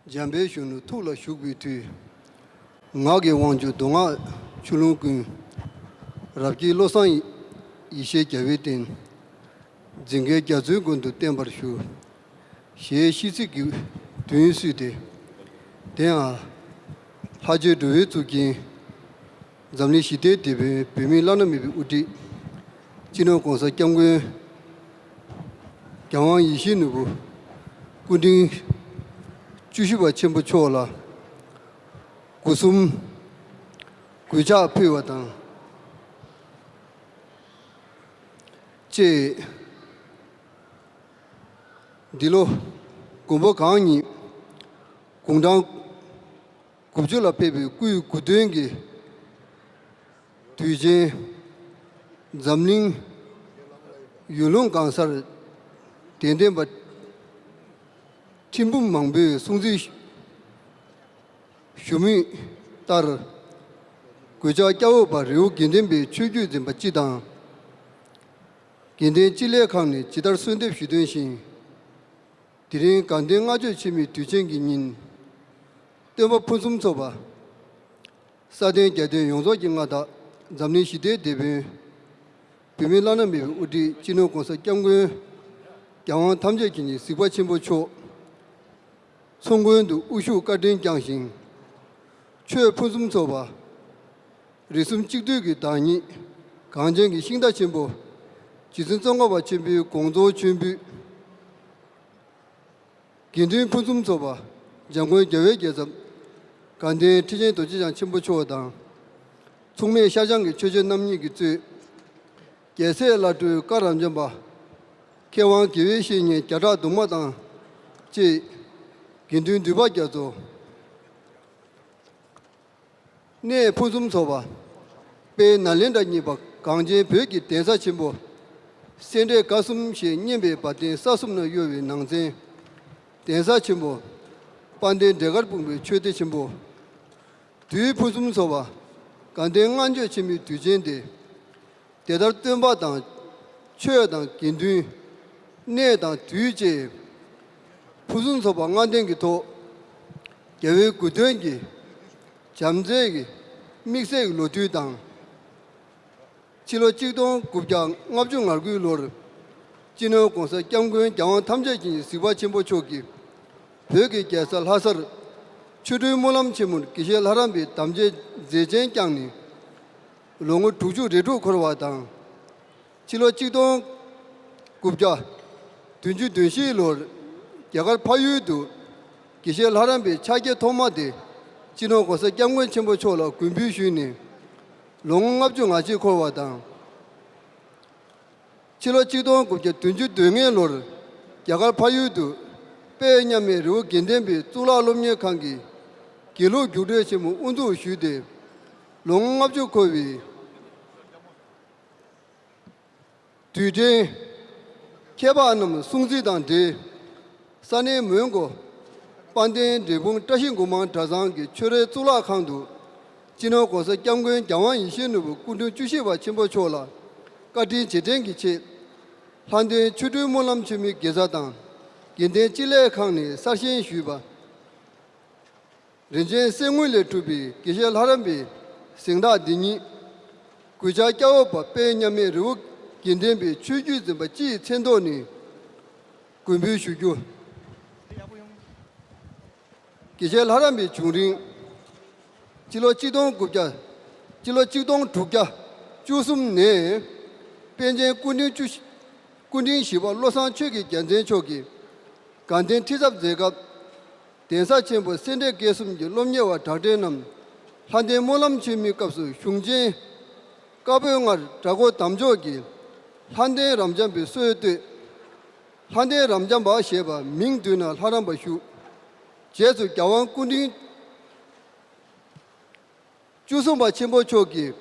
འཇམ་དཔལ་གཞོན་ནུ་ཐུགས་ལ་ཞུགས་པའི་མཐུས། ངག་གི་དབང་ཕྱུག་མདོ་སྔགས་ཆུ་ཀླུང་ཀུན། རབ་དཀྱིལ་བློ་བཟང་ཡེ་ཤེས་རྒྱལ་བའི་བསྟན། འཛིན་མཁན་རྒྱ་མཚོའི་མགོན་དུ་བསྟེན་པར་ཞུ། ཞེས་ཤིས་ཚིག་གི་མདུན་བསུས་ཏེ། དེ་ཡང་ལྷ་ཆོས་འགྲོ་བའི་གཙུག་རྒྱན། འཛམ་གླིང་ཞི་བདེའི་དེད་དཔོན། བོད་མིའི་བླ་ན་མེད་པའི་དབུ་ཁྲིད། སྤྱི་ནོར་༸གོང་ས་༸སྐྱབས་མགོན་༸རྒྱལ་དབང་ཡིད་བཞིན་ནོར་བུ་སྐུ་ཕྲེང་བཅུ་བཞི་པ་ཆེན་པོ་མཆོག་ལ་སྒོ་གསུམ་གུས་ཕྱག་ཕུལ་བ་དང་བཅས། འདི་ལོ་མགོན་པོ་གང་ཉིད་དགུང་གྲངས་དགུ་བཅུ་ལ་ཕེབས་པའི་སྐུའི་དགུང་སྟོན་གྱི་དུས་ཆེན། འཛམ་གླིང་ཡུལ་ལུང་གང་སར་དད་ལྡན་པ་ཁྲི་འབུམ་མང་པོས་སྲུང་བརྩི་ཞུ་མུས་ལྟར། གུས་ཕྱག་སྐྱབས་འོག་པ་རི་བོ་དགེ་ལྡན་པའི་ཆོས་བརྒྱུད་འཛིན་པ་སྤྱི་དང་། དགེ་ལྡན་སྤྱི་ལྷན་ཁང་ནས་ཇི་ལྟར་གསོལ་འདེབས་ཞུས་དོན་བཞིན། དེ་རིང་དགའ་ལྡན་ལྔ་མཆོད་ཆེན་མོའི་དུས་ཆེན་གྱི་ཉིན། སྟོན་པ་ཕུན་སུམ་ཚོགས་པ། སྲ་བརྟན་རྒྱལ་བསྟན་ཡོངས་རྫོགས་ཀྱི་མངའ་བདག། འཛམ་གླིང་ཞི་བདེའི་དེད་དཔོན། བོད་མིའི་བླ་ན་མེད་པའི་དབུ་ཁྲིད་སྤྱི་ནོར་༸གོང་ས་༸སྐྱབས་མགོན་༸རྒྱལ་དབང་ཐམས་ཅད་མཁྱེན་ཅིང་གཟིགས་པ་ཆེན་པོ་མཆོག་ཚོགས་མགོན་དུ་དབུ་བཞུགས་བཀའ་དྲིན་བསྐྱངས་ཤིང་། ཆོས་ཕུན་སུམ་ཚོགས་པ། རིགས་གསུམ་གཅིག་བསྡུས་ཀྱི་བདག་ཉིད། གངས་ཅན་གྱི་ཤིང་རྟ་ཆེན་པོ། རྗེ་བཙུན་ཙོང་ཁ་པ་ཆེན་པོའི་དགོངས་རྫོགས་མཆོད་འབུལ། དགེ་འདུན་ཕུན་སུམ་ཚོགས་པ། འཇམ་མགོན་རྒྱལ་བའི་རྒྱལ་ཚབ། དགའ་ལྡན་ཁྲི་ཆེན་རྡོ་རྗེ་འཆང་ཆེན་པོ་མཆོག་དང་། མཚུངས་མེད་ཤར་བྱང་གི་ཆོས་རྗེ་རྣམ་གཉིས་ཀྱིས་གཙོས། རྒྱལ་སྲས་བླ་སྤྲུལ་བཀའ་རབ་འབྱམས་པ། མཁས་དབང་དགེ་བའི་བཤེས་གཉེན་བརྒྱ་ཕྲག་དུ་མ་དང་བཅས། དགེ་འདུན་འདུས་པ་རྒྱ་མཚོ། གནས་ཕུན་སུམ་ཚོགས་པ། དཔལ་ནཱ་ལེནྡྲ་གཉིས་པ་གངས་ཅན་བོད་ཀྱི་གདན་ས་ཆེན་པོ། སེ་འབྲས་དགའ་གསུམ་ཞེས་སྙན་པའི་བ་དན་ས་གསུམ་ན་གཡོ་བའི་ནང་ཚན། གདན་ས་ཆེན་པོ། དཔལ་ལྡན་འབྲས་དཀར་སྤུངས་པའི་ཆོས་སྡེ་ཆེན་པོ། དུས་ཕུན་སུམ་ཚོགས་པ། དགའ་ལྡན་ལྔ་མཆོད་ཆེན་མོའི་དུས་ཆེན་ཏེ། དེ་ལྟར་སྟོན་པ་དང་། ཆོས་དང་དགེ་འདུན། གནས་དང་དུས་བཅས་ཕུན་སུམ་ཚོགས་པ་ལྔ་ལྡན་གྱི་ཐོག་རྒྱལ་བའི་དགུང་སྟོན་གྱི་བྱམས་བརྩེ་གི་དམིགས་བསལ་གྱི་ལོ་དུས་དང་། ཕྱི་ལོ་གཅིག་སྟོང་དགུ་བརྒྱ་ལྔ་བཅུ་ང་དགུའི་ལོར། སྤྱི་ནོར་༸གོང་ས་༸སྐྱབས་མགོན་རྒྱལ་དབང་ཐམས་ཅད་མཁྱེན་གཟིགས་པ་ཆེན་པོ་མཆོག་གིས། བོད་ཀྱི་རྒྱལ་ས་ལྷ་སར་ཆོ་འཕྲུལ་སྨོན་ལམ་ཆེན་མོར་དགེ་བཤེས་ལྷ་རམས་པའི་དམ་བཅའི་མཛད་འཆར་བསྐྱངས་ནས། ལོ་ངོ་དྲུག་ཅུ་རེ་དྲུག་འཁོར་བ་དང་། ཕྱི་ལོ་གཅིག་སྟོང་དགུ་བརྒྱ་བདུན་ཅུ་དོན་བཞིའི་ལོར་རྒྱ་གར་འཕགས་ཡུལ་དུ་དགེ་བཤེས་ལྷ་རམས་པའི་ཕྱག་འཁྱེར་ཐོག་མ་དེ་སྤྱི་ནོར་༸གོང་ས་༸སྐྱབས་མགོན་ཆེན་པོ་མཆོག་ལ་མགོན་འབུལ་ཞུས་ནས་ལོ་ངོ་ལྔ་བཅུ་ང་གཅིག་འཁོར་བ་དང་། ཕྱི་ལོ་གཅིག་སྟོང་དགུ་བརྒྱ་བདུན་ཅུ་དོན་ལྔའི་ལོར་རྒྱ་གར་འཕགས་ཡུལ་དུ་དཔལ་མཉམ་མེད་རི་བོ་དགེ་ལྡན་པའི་གཙུག་ལག་སློབ་གཉེར་ཁང་གི་དགེ་ལུགས་རྒྱུགས་སྤྲོད་ཆེན་མོ་དབུ་འཛུགས་ཞུས་ཏེ་ལོ་ངོ་ལྔ་བཅུ་འཁོར་བའི་དུས་དྲན། མཁས་པ་རྣམས་སྲུང་བརྩི་དང་འབྲེལ། ས་གནས་མོན་གྷོ་དཔལ་ལྡན་འབྲས་སྤུངས་བཀྲ་ཤིས་སྒོ་མང་གྲྭ་ཚང་གི་ཆོས་རའི་གཙུག་ལག་ཁང་དུ་སྤྱི་ནོར་༸གོང་ས་༸སྐྱབས་མགོན་རྒྱལ་དབང་ཡིད་བཞིན་ནོར་བུ་སྐུ་ཕྲེང་བཅུ་བཞི་པ་ཆེན་པོ་མཆོག་ལ་བཀའ་དྲིན་རྗེས་དྲན་གྱི་ཆེད། ལྷ་ལྡན་ཆོ་འཕྲུལ་སྨོན་ལམ་ཆེན་མོའི་དགེ་རྩ་དང་དགེ་ལྡན་སྤྱི་ལྷན་ཁང་ནས་གསར་བཞེངས་ཞུས་པ། རིན་ཆེན་གསེར་དངུལ་ལས་གྲུབ་པའི་དགེ་བཤེས་ལྷ་རམས་པའི་གཟེངས་རྟགས་འདི་ཉིད་གུས་ཕྱག་སྐྱབས་འོག་པ་དཔལ་མཉམ་མེད་རི་བོ་དགེ་ལྡན་པའི་ཆོས་བརྒྱུད་འཛིན་པ་སྤྱིའི་མཚན་ཐོག་ནས་མགོན་འབུལ་ཞུ་རྒྱུ། དགེ་བཤེས་ལྷ་རམས་པའི་བྱུང་རིམ། སྤྱི་ལོ་གཅིག་སྟོང་དགུ་བརྒྱ། སྤྱི་ལོ་གཅིག་སྟོང་དྲུག་བརྒྱ་བཅུ་གསུམ་ནས་པཎ་ཆེན་སྐུ་ཕྲེང་བཅུ། སྐུ་ཕྲེང་བཞི་པ་བློ་བཟང་ཆོས་ཀྱི་རྒྱལ་མཚན་མཆོག་གིས་དགའ་ལྡན་ཁྲི་ཚབ་མཛད་སྐབས། གདན་ས་ཆེན་པོ་སེ་འབྲས་དགེ་གསུམ་གྱི་སློབ་གཉེར་བ་གྲགས་ཅན་རྣམས་ལྷ་ལྡན་སྨོན་ལམ་ཆེན་མོའི་སྐབས་སུ་གཞུང་ཆེན་བཀའ་པོད་ལྔར་གྲྭ་སྐོར་དམ་འཇོག་གིས་ལྷ་ལྡན་རབ་འབྱམས་པའི་སྲོལ་བཏོད། ལྷ་ལྡན་རབ་འབྱམས་པ་ཞེས་པ་མིང་བསྡུས་ན་ལྷ་རམས་པ་ཞུ། རྗེས་སུ་རྒྱལ་དབང་སྐུ་ཕྲེང་བཅུ་གསུམ་པ་ཆེན་པོ་མཆོག་གིས་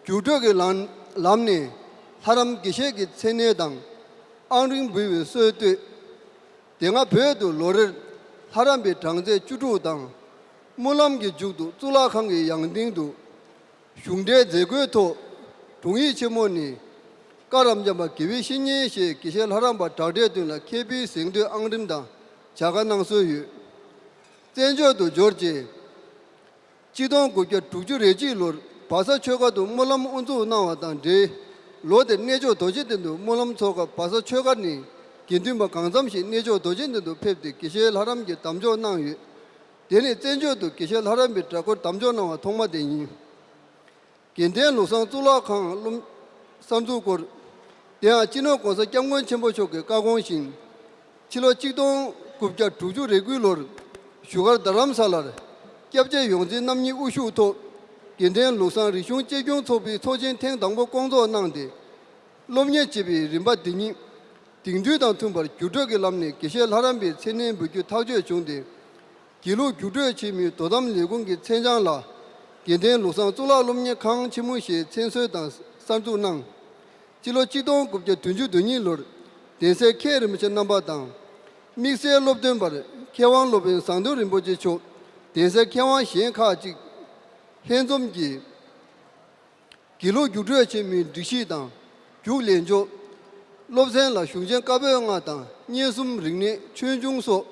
རྒྱུགས་སྤྲོད་ཀྱི་ལམ་ལམ་ནས་ལྷ་རམས་དགེ་བཤེས་ཀྱི་མཚན་གནས་དང་ཨང་རིམ་འབུལ་བའི་སྲོལ་བཏོད། དེ་སྔ་བོད་དུ་ལོ་རེར་ལྷ་རམས་པའི་གྲངས་ཚད་བཅུ་དྲུག་དང་། སྨོན་ལམ་གྱི་མཇུག་ཏུ་གཙུག་ལག་ཁང་གི་ཡང་སྟེང་དུ་གཞུང་འབྲེལ་མཛད་སྒོའི་ཐོག་དྲུང་ཡིག་ཆེན་མོ་ནས་ བཀའ་རབ་འབྱམས་པ་དགེ་བའི་བཤེས་གཉེན་ཞེས་དགེ་བཤེས་ལྷ་རམས་པ་དྲག་གྲས་མདུན་ལ་མཁས་པའི་གཟེངས་བསྟོད་ཨང་རིམ་དང་བྱ་དགའ་གནང་སྲོལ་ཡོད། བཙན་བྱོལ་དུ་འབྱོར་རྗེས། ཆིག་སྟོང་དགུ་བརྒྱ་དྲུག་ཅུ་རེ་གཅིག་ལོར་བལ་བཟའ་ཆོས་སྒར་དུ་སྨོན་ལམ་དབུ་འཛུགས་གནང་བ་དང་འབྲེལ། ལོ་དེར་གནས་མཆོག་རྡོ་རྗེ་གདན་དུ་སྨོན་ལམ་ཚོགས་སྐབས་བལ་བཟའ་ཆོས་སྒར་ནས་དགེ་འདུན་པ་གང་འཚམ་ཞིག་གནས་མཆོག་རྡོ་རྗེ་གདན་དུ་ཕེབས་ཏེ་དགེ་བཤེས་ལྷ་རམས་ཀྱི་དམ་འཇོག་གནང་ཡོད། དེ་ནི་བཙན་བྱོལ་དུ་དགེ་བཤེས་ལྷ་རམས་པའི་གྲྭ་སྐོར་དམ་འཇོག་གནང་བ་ཐོག་མ་དེ་ཡིན། དགེ་ལྡན་ལུགས་བཟང་གཙུག་ལག་ཁང་སློབ་གསར་འཛུགས་སྐོར། དེ་ཡང་སྤྱི་ནོར་༸གོང་ས་༸སྐྱབས་མགོན་ཆེན་པོ་མཆོག་གི་བཀའ་དགོངས་བཞིན། ཕྱི་ལོ་ཆིག་སྟོང་དགུ་བརྒྱ་དྲུག་ཅུ་རེ་དགུའི་ལོར་བཞུགས་སྒར་རྡ་རམ་ས་ལར་སྐྱབས་རྗེ་ཡོངས་འཛིན་རྣམ་གཉིས་དབུ་བཞུགས་ཐོག་དགེ་ལྡན་ལུགས་བཟང་རིག་གཞུང་གཅེས་སྐྱོང་ཚོགས་པའི་ཚོགས་ཆེན་ཐེངས་དང་པོ་སྐོང་ཚོགས་གནང་སྟེ། སློབ་གཉེར་བྱེད་པའི་རིམ་པ་འདི་ཉིད་དེང་དུས་དང་མཐུན་པར་བརྒྱུད་སྤྲོད་ཀྱི་ལམ་ནས་དགེ་བཤེས་ལྷ་རམས་པའི་མཚན་གནས་འབུལ་རྒྱུ་ཐག་གཅོད་བྱུང་སྟེ། དགེ་ལུགས་རྒྱུགས་སྤྲོད་བྱེད་མིའི་དོ་དམ་ལས་ཁུངས་ཀྱི་མཚན་བྱང་ལ། དགེ་ལྡན་ལུགས་བཟང་གཙུག་ལག་སློབ་གཉེར་ཁང་ཆེན་མོ་ཞེས་མཚན་གསོལ་དང་གསར་འཛུགས་གནང་། སྤྱི་ལོ་ཆིག་སྟོང་དགུ་བརྒྱ་བདུན་ཅུ་དོན་གཉིས་ལོར་གདན་སའི་མཁན་རིན་པོ་ཆེ་རྣམ་པ་དང་། དམིགས་བསལ་སློབ་སྟོན་པར་མཁས་དབང་སློབ་དཔོན་ཟམ་གདོང་རིན་པོ་ཆེ་མཆོག་གདན་སའི་མཁས་དབང་གཞན་ཁག་ཅིག་ལྷན་འཛོམས་ཀྱིས། དགེ་ལུགས་རྒྱུགས་སྤྲོད་བྱེད་མིའི་སྒྲིག་གཞི་དང་རྒྱུགས་ལེན་ཕྱོགས། སློབ་ཚན་ལ་གཞུང་ཆེན་བཀའ་པོད་ལྔ་དང་བརྙན་གསུམ་རིག་གནས་ཆོས་འབྱུང་སོགས།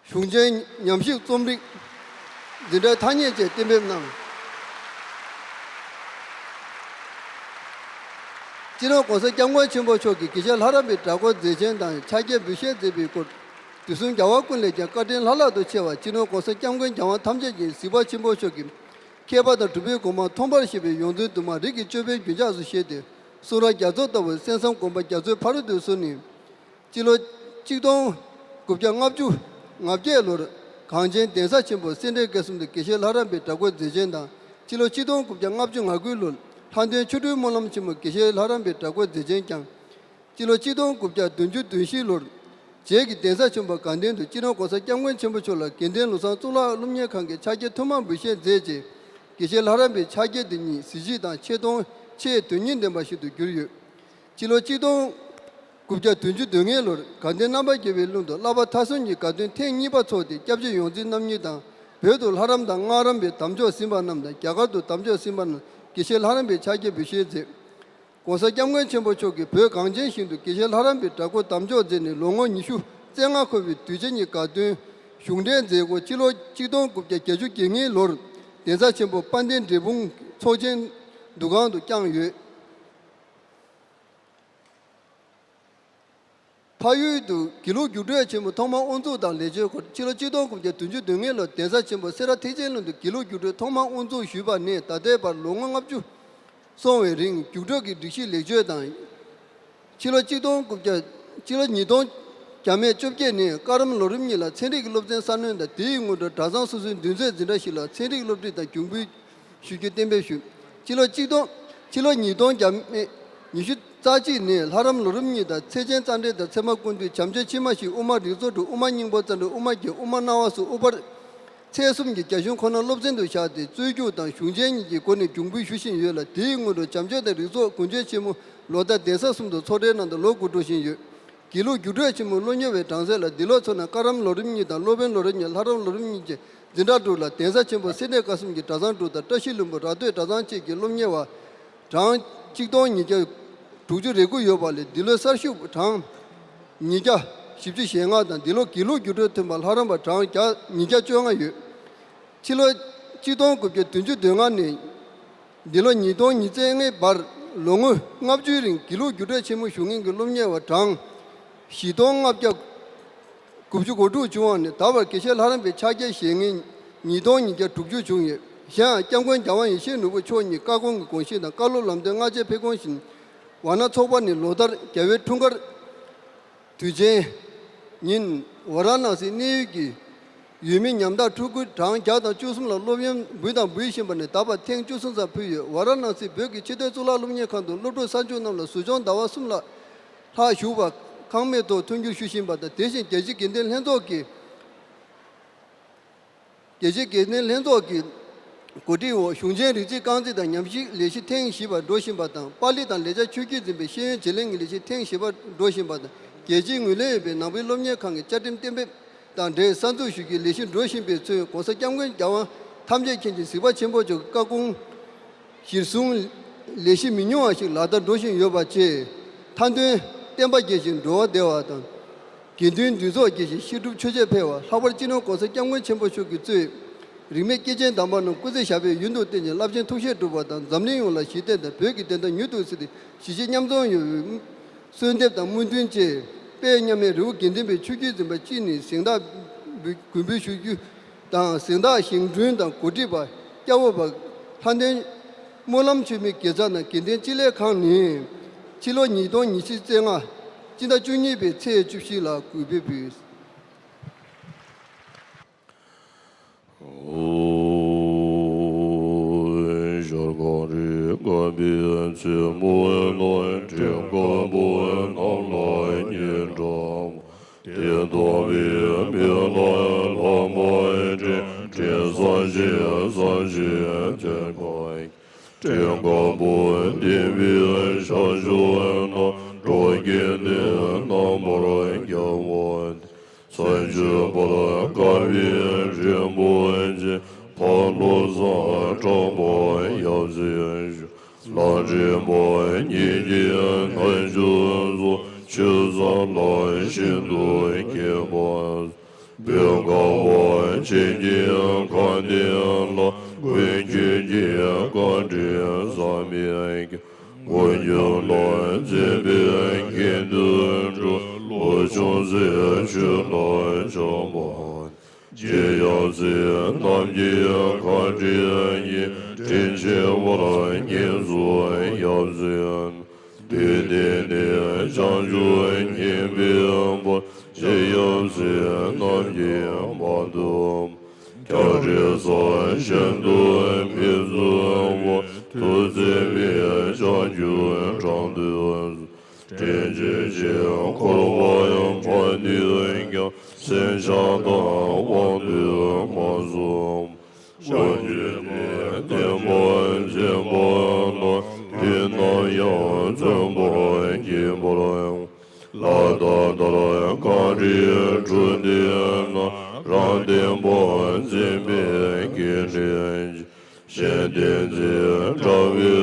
གཞུང་ཆེན་ཉམས་ཞིབ་རྩོམ་རིག་འཛིན་གྲྭའི་ཐ་སྙད་བཅས་གཏན་འབེབས་གནང་། སྤྱི་ནོར་༸གོང་ས་༸སྐྱབས་མགོན་ཆེན་པོ་མཆོག་གིས་དགེ་བཤེས་ལྷ་རམས་པའི་གྲྭ་སྐོར་མཛད་ཆེན་དང་ཕྱག་འཁྱེར་འབུལ་བཞེས་མཛད་པའི་སྐོར། དུས་གསུམ་རྒྱལ་བ་ཀུན་ལས་ཀྱང་བཀའ་དྲིན་ལྷ་ལྷག་ཏུ་ཆེ་བ་སྤྱི་ནོར་༸གོང་ས་༸སྐྱབས་མགོན་རྒྱལ་དབང་ཐམས་ཅད་ཀྱི་གཟིགས་པ་ཆེན་པོ་མཆོག་གིས། མཁས་པ་དང་གྲུབ་པའི་གོ་འཕང་མཐོང་བར་བཞེད་པའི་ཡོངས་འཛིན་དུ་མ་རིགས་ཀྱི་ཅོད་པན་རྒྱུན་ཆགས་སུ་བཞེས་ཏེ། གསུང་རབ་རྒྱ་མཚོ་ལྟ་བུ་གསན་བསམ་སྒོམ་པ་རྒྱ་མཚོའི་ཕ་རོལ་ཏུ་སོན་ནས། སྤྱི་ལོ་ཆིག་སྟོང་དགུ་བརྒྱ་ལྔ་བཅུ་ང་བརྒྱད་ལོར་གངས་ཅན་གདན་ས་ཆེན་པོ་སེ་འབྲས་དགེ་གསུམ་དུ་དགེ་བཤེས་ལྷ་རམས་པའི་གྲྭ་སྐོར་མཛད་ཆེན་དང་། སྤྱི་ལོ་ཆིག་སྟོང་དགུ་བརྒྱ་ལྔ་བཅུ་ང་དགུ་ལོར་ལྷ་ལྡན་ཆོ་འཕྲུལ་སྨོན་ལམ་ཆེན་མོ་དགེ་བཤེས་ལྷ་རམས་པའི་གྲྭ་སྐོར་མཛད་ཆེན་བསྐྱངས། སྤྱི་ལོ་ཆིག་སྟོང་དགུ་བརྒྱ་བདུན་ཅུ་དོན་བཞི་ལོར་རྗེས་ཀྱི་གདན་ས་ཆེན་པོ་དགའ་ལྡན་དུ་སྤྱི་ནོར་༸གོང་ས་༸སྐྱབས་མགོན་ཆེན་པོ་མཆོག་ལ་དགེ་ལྡན་ལུགས་བཟང་གཙུག་ལག་སློབ་གཉེར་ཁང་གི་ཕྱག་འཁྱེར་ཐོག་མར་འབུལ་བཞེས་མཛད་རྗེས། དགེ་བཤེས་ལྷ་རམས་པའི་ཕྱག་འཁྱེར་འདི་ཉིད་གཟི་བརྗིད་དང་ཆེ་མཐོང་ཆེས་དོན་སྙིང་ལྡན་པ་ཞིག་ཏུ་གྱུར་ཡོད། སྤྱི་ལོ་ཆིག་སྟོང་དགུ་བརྒྱ་བདུན་ཅུ་དོན་ལྔ་ལོར་དགའ་ལྡན་རྣམ་པར་རྒྱལ་བའི་གླིང་དུ་བསླབ་པ་མཐར་སོན་གྱི་དགའ་སྟོན་ཐེངས་གཉིས་པ་ཚོགས་ཏེ། སྐྱབས་རྗེ་ཡོངས་འཛིན་རྣམ་གཉིས་དང་། བོད་དུ་ལྷ་རམས་དང་སྔགས་རམས་པའི་དམ་འཇོག་ཟིན་པ་རྣམས་དང་། རྒྱ་གར་དུ་དམ་འཇོག་ཟིན་པ་རྣམས་དགེ་བཤེས་ལྷ་རམས་པའི་ཕྱག་འཁྱེར་འབུལ་བཞེས་མཛད། ༸གོང་ས་༸སྐྱབས་མགོན་ཆེན་པོ་མཆོག་གིས་བོད་གངས་ཅན་ཞིང་དུ་དགེ་བཤེས་ལྷ་རམས་པའི་གྲྭ་སྐོར་དམ་འཇོག་མཛད་ནས་ལོ་ངོ་ཉི་ཤུ་རྩ་ལྔ་འཁོར་བའི་དུས་ཆེན་གྱི་དགའ་སྟོན་གཞུང་འབྲེལ་མཛད་སྒོ་སྤྱི་ལོ་ཆིག་སྟོང་དགུ་བརྒྱ་བརྒྱད་ཅུ་གྱ་ལྔའི་ལོར་གདན་ས་ཆེན་པོ་དཔལ་ལྡན་འབྲས་སྤུངས་ཚོགས་ཆེན་འདུ་ཁང་དུ་བསྐྱངས་ཡོད། ཕ་ཡུལ་དུ་དགེ་ལུགས་རྒྱུགས་སྤྲོད་ཆེན་མོ་ཐོག་མར་དབུ་འཛུགས་དང་ལས་བྱེད་སྐོར། ཕྱི་ལོ་ཆིག་སྟོང་དགུ་བརྒྱ་བདུན་ཅུ་དོན་ལྔ་ལོར་གདན་ས་ཆེན་པོ་སེ་ར་ཐེག་ཆེན་གླིང་དུ་དགེ་ལུགས་རྒྱུགས་སྤྲོད་ཐོག་མར་དབུ་འཛུགས་ཞུས་པ་ནས་ད་ལྟའི་བར་ལོ་ངོ་ལྔ་བཅུ་སོང་བའི་རིང་རྒྱུགས་སྤྲོད་ཀྱི་སྒྲིག་གཞི་ལེགས་བཅོས་དང་། ཕྱི་ལོ་ཆིག་སྟོང་དགུ་བརྒྱ། ཕྱི་ལོ་ཉིས་སྟོང་བརྒྱ་མེད་བཅོ་བརྒྱད་ནས་བཀའ་རམས་ལོ་རིམ་གཉིས་ལ་ཚན་རིག་གི་སློབ་ཚན་གསར་སྣོན་དང་། དེའི་སྔོན་འགྲོ་གྲྭ་ཚང་སོ་སོའི་འདུ་འཛོམས་འཛིན་གྲྭ་ཞིག་ལ་ཚན་རིག་སློབ་ཁྲིད་དང་གྱོང་གུན་ཞུ་རྒྱུ་གཏན་འབེབས་ཞུས། ཕྱི་ལོ་ཆིག་སྟོང་། ཕྱི་ལོ་ཉིས་སྟོང་བརྒྱ་མེད་ཉི་ཤུ་རྩ་གཅིག་ནས་ལྷ་རམས་ལོ་རིམ་གཉིས་དང་ཚེས་ཆེན་རྩ་འགྲེལ་དང་ཚད་མ་ཀུན་བཏུས་བྱམས་ཆོས་ཕྱི་མ་བཞི་དབུ་མ་རིགས་ཚོགས་དྲུག་དབུ་མ་སྙིང་པོ་རྩ་འགྲེལ་དབུ་མ་བརྒྱད་དབུ་མ་སྣང་བ་གསུམ་དབུ་ཕར་ཚད་གསུམ་གྱི་རྒྱ་གཞུང་ཁོ་ན་སློབ་ཚན་དུ་བཞག་སྟེ་རྩོད་རྒྱུགས་དང་གཞུང་ཆེན་གཉིས་ཀྱི་སྒོ་ནས་གྱོང་གུན་ཞུ་བཞིན་ཡོད་ལ། དེའི་སྔོན་དུ་བྱམས་ཆོས་དང་རིགས་ཚོགས་གུང་ཆེན་ཆེན་མོ་ལོ་ལྟར་གདན་ས་གསུམ་དུ་ཚོགས་གྲལ་ནང་དུ་ལོ་དགུ་འགྲོ་བཞིན་ཡོད། དགེ་ལུགས་རྒྱུགས་སྤྲོད་ཆེན་མོའི་སློབ་གཉེར་བའི་གྲངས་ཚད་ལ་འདི་ལོ་ཚོགས་ན་བཀའ་རམས་ལོ་རིམ་གཉིས་དང་སློབ་དཔོན་ལོ་རིམ་གཉིས་བཅས་འཛིན་གྲྭ་དྲུག་ལ་གདན་ས་ཆེན་པོ་སེ་འབྲས་དགའ་གསུམ་གྱི་གྲྭ་ཚང་དྲུག་དང་བཀྲ་ཤིས་ལྷུན་པོ་ར་སྟོད་གྲྭ་ཚང་བཅས་ཀྱི་སློབ་གཉེར་བ་གྲངས་ཆིག་སྟོང་ཉིས་བརྒྱ་དྲུག་ཅུ་རེ་དགུ་ཡོད་པ་ལས་འདི་ལོའི་གསར་ཞུགས་གྲངས་ཉིས་བརྒྱ་བཞི་བཅུ་ཞེ་ལྔ་དང་། འདི་ལོ་དགེ་ལུགས་རྒྱུགས་སྤྲོད་ཐོན་པ་ལྷ་རམས་པ་གྲངས་བརྒྱ་ཉིས་བརྒྱ་བཅོ་ལྔ་ཡོད། ཕྱི་ལོ་ཆིག་སྟོང་དགུ་བརྒྱ་བདུན་ཅུ་དོན་ལྔ་ནས་འདི་ལོ་ཉིས་སྟོང་ཉི་ཤུ་རྩ་ལྔའི་བར་ལོ་ངོ་ལྔ་བཅུའི་རིང་དགེ་ལུགས་རྒྱུགས་སྤྲོད་ཆེན་མོ་ཞུ་མཁན་གྱི་སློབ་གཉེར་བ་གྲངས་བཞི་སྟོང་ལྔ་བརྒྱ་དགུ་བཅུ་གོ་དྲུག་བྱུང་བ་ནས། ད་བར་དགེ་བཤེས་ལྷ་རམས་པའི་ཕྱག་འཁྱེར་བཞེས་མཁན་ཉིས་སྟོང་ཉིས་བརྒྱ་དྲུག་ཅུ་བྱུང་ཡོད། གཞན་ཡང་སྐྱབས་མགོན་རྒྱལ་དབང་ཡེ་ཤེས་ནོར་བུ་མཆོག་ཉིད་བཀའ་དགོངས་ཀྱི་དགོངས་གཞི་དང་བཀའ་སློབ་ལམ་སྟོན་སྔ་རྗེས་ཕེབས་དགོངས་བཞིན། ཝཱ་ཎ་ཚོགས་པ་ནི་ལོ་ལྟར་རྒྱལ་བའི་འཁྲུངས་སྐར་དུས་ཆེན་ཉིན་ཝཱ་ར་ཎ་སིའི་གནས་ཡུལ་གྱི་ཡུལ་མི་ཉམ་ཐག་ཕྲུ་གུ་གྲངས་བརྒྱ་དང་བཅུ་གསུམ་ལ་སློབ་ཡོན་འབུལ་དང་འབུལ་བཞིན་པ་ནས་ད་བར་ཐེངས་བཅུ་གསུམ་ཙམ་ཕུལ་ཡོད། ཝཱ་ར་ཎ་སི་བོད་ཀྱི་ཕྱི་སྡོད་གཙུག་ལག་སློབ་གཉེར་ཁང་དུ་སློབ་ཕྲུག་གསར་འཇུག་རྣམས་ལ་ཟུར་སྦྱོང་ཟླ་བ་གསུམ་ལ་ལྷག་ཞུགས་པར་ཁང་མིག་ཐོག་མཐུན་འགྱུར་ཞུ་བཞིན་པ་དང་། དེ་བཞིན་རྒྱལ་སྤྱིའི་དགེ་ལྡན་ལྷན་ཚོགས་ཀྱི་རྒྱལ་སྤྱིའི་དགེ་ལྡན་ལྷན་ཚོགས་ཀྱི་གོ་སྒྲིག་འོག་གཞུང་ཆེན་རིགས་གཅིག་རྐང་འཛིན་དང་ཉམས་ཞིབ་ལས་གཞི་ཐེངས་བཞི་པ་འགྲོ་བཞིན་པ་དང་། པཱ་ལི་དང་ལེགས་སྦྱར་ཆོས་བརྒྱུད་འཛིན་པའི་ཤེས་ཡོན་བརྗེ་ལེན་གྱི་ལས་གཞི་ཐེངས་བཞི་པ་འགྲོ་བཞིན་པ་དང་། རྒྱལ་སྤྱིའི་ངོས་ལེན་ཡོད་པའི་ནང་པའི་སློབ་གཉེར་ཁང་གི་བཅའ་ཁྲིམས་གཏན་འབེབས་དང་འབྲེལ་གསར་འཛུགས་ཞུ་རྒྱུའི་ལས་གཞི་འགྲོ་བཞིན་པའི་ཚུན། ༸གོང་ས་༸སྐྱབས་མགོན་རྒྱལ་དབང་ཐམས་ཅད་མཁྱེན་ཅིང་གཟིགས་པ་ཆེན་པོ་མཆོག་གི་བཀའ་དགོངས་གཞིར་བཟུང་ ལས་གཞི་མི་ཉུང་བ་ཞིག་ལག་བསྟར་འགྲོ་བཞིན་ཡོད་པ་བཅས། མཐའ་དོན་བསྟན་པ་རྒྱས་ཤིང་འགྲོ་བ་བདེ་བ་དང་། དགེ་འདུན་འདུས་ཚོགས་རྒྱས་ཤིང་བཤད་སྒྲུབ་ཆོས་བྱེད་འཕེལ་བ། ལྷག་པར་སྤྱི་ནོར་༸གོང་ས་༸སྐྱབས་མགོན་ཆེན་པོ་མཆོག་གིས་གཙོས་རིས་མེད་སྐྱེས་ཆེན་དམ་པ་རྣམས་སྐུ་ཚེ་ཞབས་པད་ཡུན་དུ་བརྟན་ཅིང་རླབས་ཆེན་ཐུགས་བཞེད་འགྲུབ་པ་དང་། འཛམ་གླིང་ཡོངས་ལ་ཞི་བདེ་དང་བོད་ཀྱི་བདེན་མཐའ་མྱུར་དུ་གསལ་ཏེ་གཞིས་བྱེས་མཉམ་འཛོམས་ཡོང་བའི་གསོལ་འདེབས་དང་སྨོན་འདུན་བཅས་དཔལ་མཉམ་མེད་རི་བོ་དགེ་ལྡན་པའི་ཆོས་བརྒྱུད་འཛིན་པ་སྤྱི་ནས་གཟེངས་རྟགས་མགོན་འབུལ་ཞུ་རྒྱུ་དང་། གཟེངས་རྟགས་བཞེངས་སྐྲུན་དང་གོ་སྒྲིག་པ་སྐྱབས་འོག་པ་ལྷ་ལྡན་སྨོན་ལམ་ཆོས་མིའི་དགེ་རྩ་དང་དགེ་ལྡན་སྤྱི་ལས་ཁང་ནས་ཕྱི་ལོ་ཉིས་སྟོང་ཉི་ཤུ་རྩ་ལྔ་སྤྱི་ཟླ་བཅུ་གཉིས་པའི་ཚེས་བཅུ་བཞི་ལ་གུས་པས་འབུལ། ཤར་ཁང་རི་དཀར་པོའི་རྩེ་མོ་ན། སྤྲིན་དཀར་པོ་རྣམས་ལ་སྙན་གྲགས། དེ་དག་པའི་མི་ལ་ལྷ་མོ་སྤྲིན། སྤྲིན་བསམ་ཤིང་བསམ་ཤིང་འཐོན་པ། སྤྲིན་དཀར་པོ་ལྡན་པའི་ཤར་ཕྱོགས་ན། འགྲོ་ཀུན་ནི་རྣམ་པར་རྒྱལ་བ། མཚན་བརྗོད་པར་དཀའ་བའི་རིན་པོ་ཆེ། འཕགས་བློ་བཟང་གྲགས་པ་ཡབ་སྲས་མཆོག། ལྷ་འདྲེ་མ་ཉིད་ཀྱི་རྣལ་འབྱོར་སོགས། ཆོས་ཟབ་ལ་ཤིན་ཏུ་མཁས་པ། བོད་ཁ་བ་ཅན་གྱི་མཁའ་སྟེང་ལ། ཀུན་མཁྱེན་གྱི་བཀའ་དྲིན་བསམ་མི་ཁྱབ། མགོན་ཁྱོད་ལ་འཛིན་པའི་དགེ་འདུན་གྲུབ། བློ་ཆུང་ཚེ་ཆོས་ལ་སྦྱངས་པ། རྗེ་ཡབ་སྲས་རྣམས་ཀྱི་བཀའ་དྲིན་གྱིས། དྲིན་ཆེ་བར་སྙན་གསོལ་ཡབ་སྲས། དུས་འདི་ནས་བྱང་ཆུབ་བསྙེན་པའི་བར། རྗེ་ཡབ་སྲས་རྣམས་ཀྱིས་མ་ཐུབ། སྐྱབས་འགྲོ་ས་གཞན་དུ་མི་བཟོད་པ། ཐུགས་བརྩེ་བས་བྱང་ཆུབ་དྲང་དུ་གསོལ། དྲིན་ཅན་ཞིང་འཁོར་བའི་ཕན་བདེ་ཀྱང་། སེམས་ཅན་དང་དབང་དུ་མ་སོང་། བྱང་ཆུབ་ཀྱི་བསྟན་པ་འཛིན་པ་ལ། དུས་ནམ་ཡང་བརྩོན་པ་བགྱིད་པར་ཡང་། ལྷ་དང་ལྷ་དར་གངས་རིའི་གྲུ་འདི་ན། རང་བསྟན་པ་འཛིན་པའི་དགེ་འདུན་གྱི། གཞན་བསྟན་འཛིན་དགྲ་བོའི་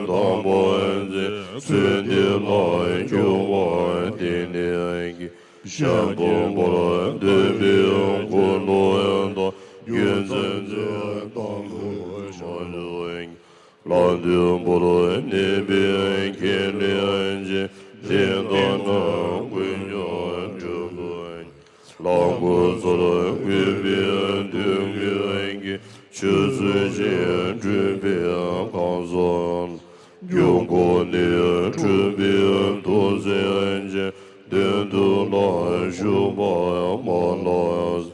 དམ་པ་འཛིན། ཚུལ་འདི་ལ་འགྱུར་བ་གཏན་ནས་མེད། གཞན་ཕུང་པོར་འདུས་པའི་འཁོར་ལོ་དང་། རྒྱུ་མཚན་འཛིན་དང་ལུས་མ་ལུས། ལྷ་ལྡན་པོར་གནས་པའི་ཁས་ལེན་ཅན། ལས་དང་ནི་ཀུན་ཀྱང་འགྲུབ་པ། ལྷ་སྐུ་ཚོར་གུས་པས་འདུད་མོས་ཀྱི། ཆོས་ཚུལ་བཞིན་སྒྲུབ་པའི་གང་ཟག་ལ། རྒྱུ་འཁོར་ནས་འཁྲུངས་པའི་ཐུགས་སེམས་ཅན། དོན་དུ་ལ་ཞུགས་པ་མ་ལགས།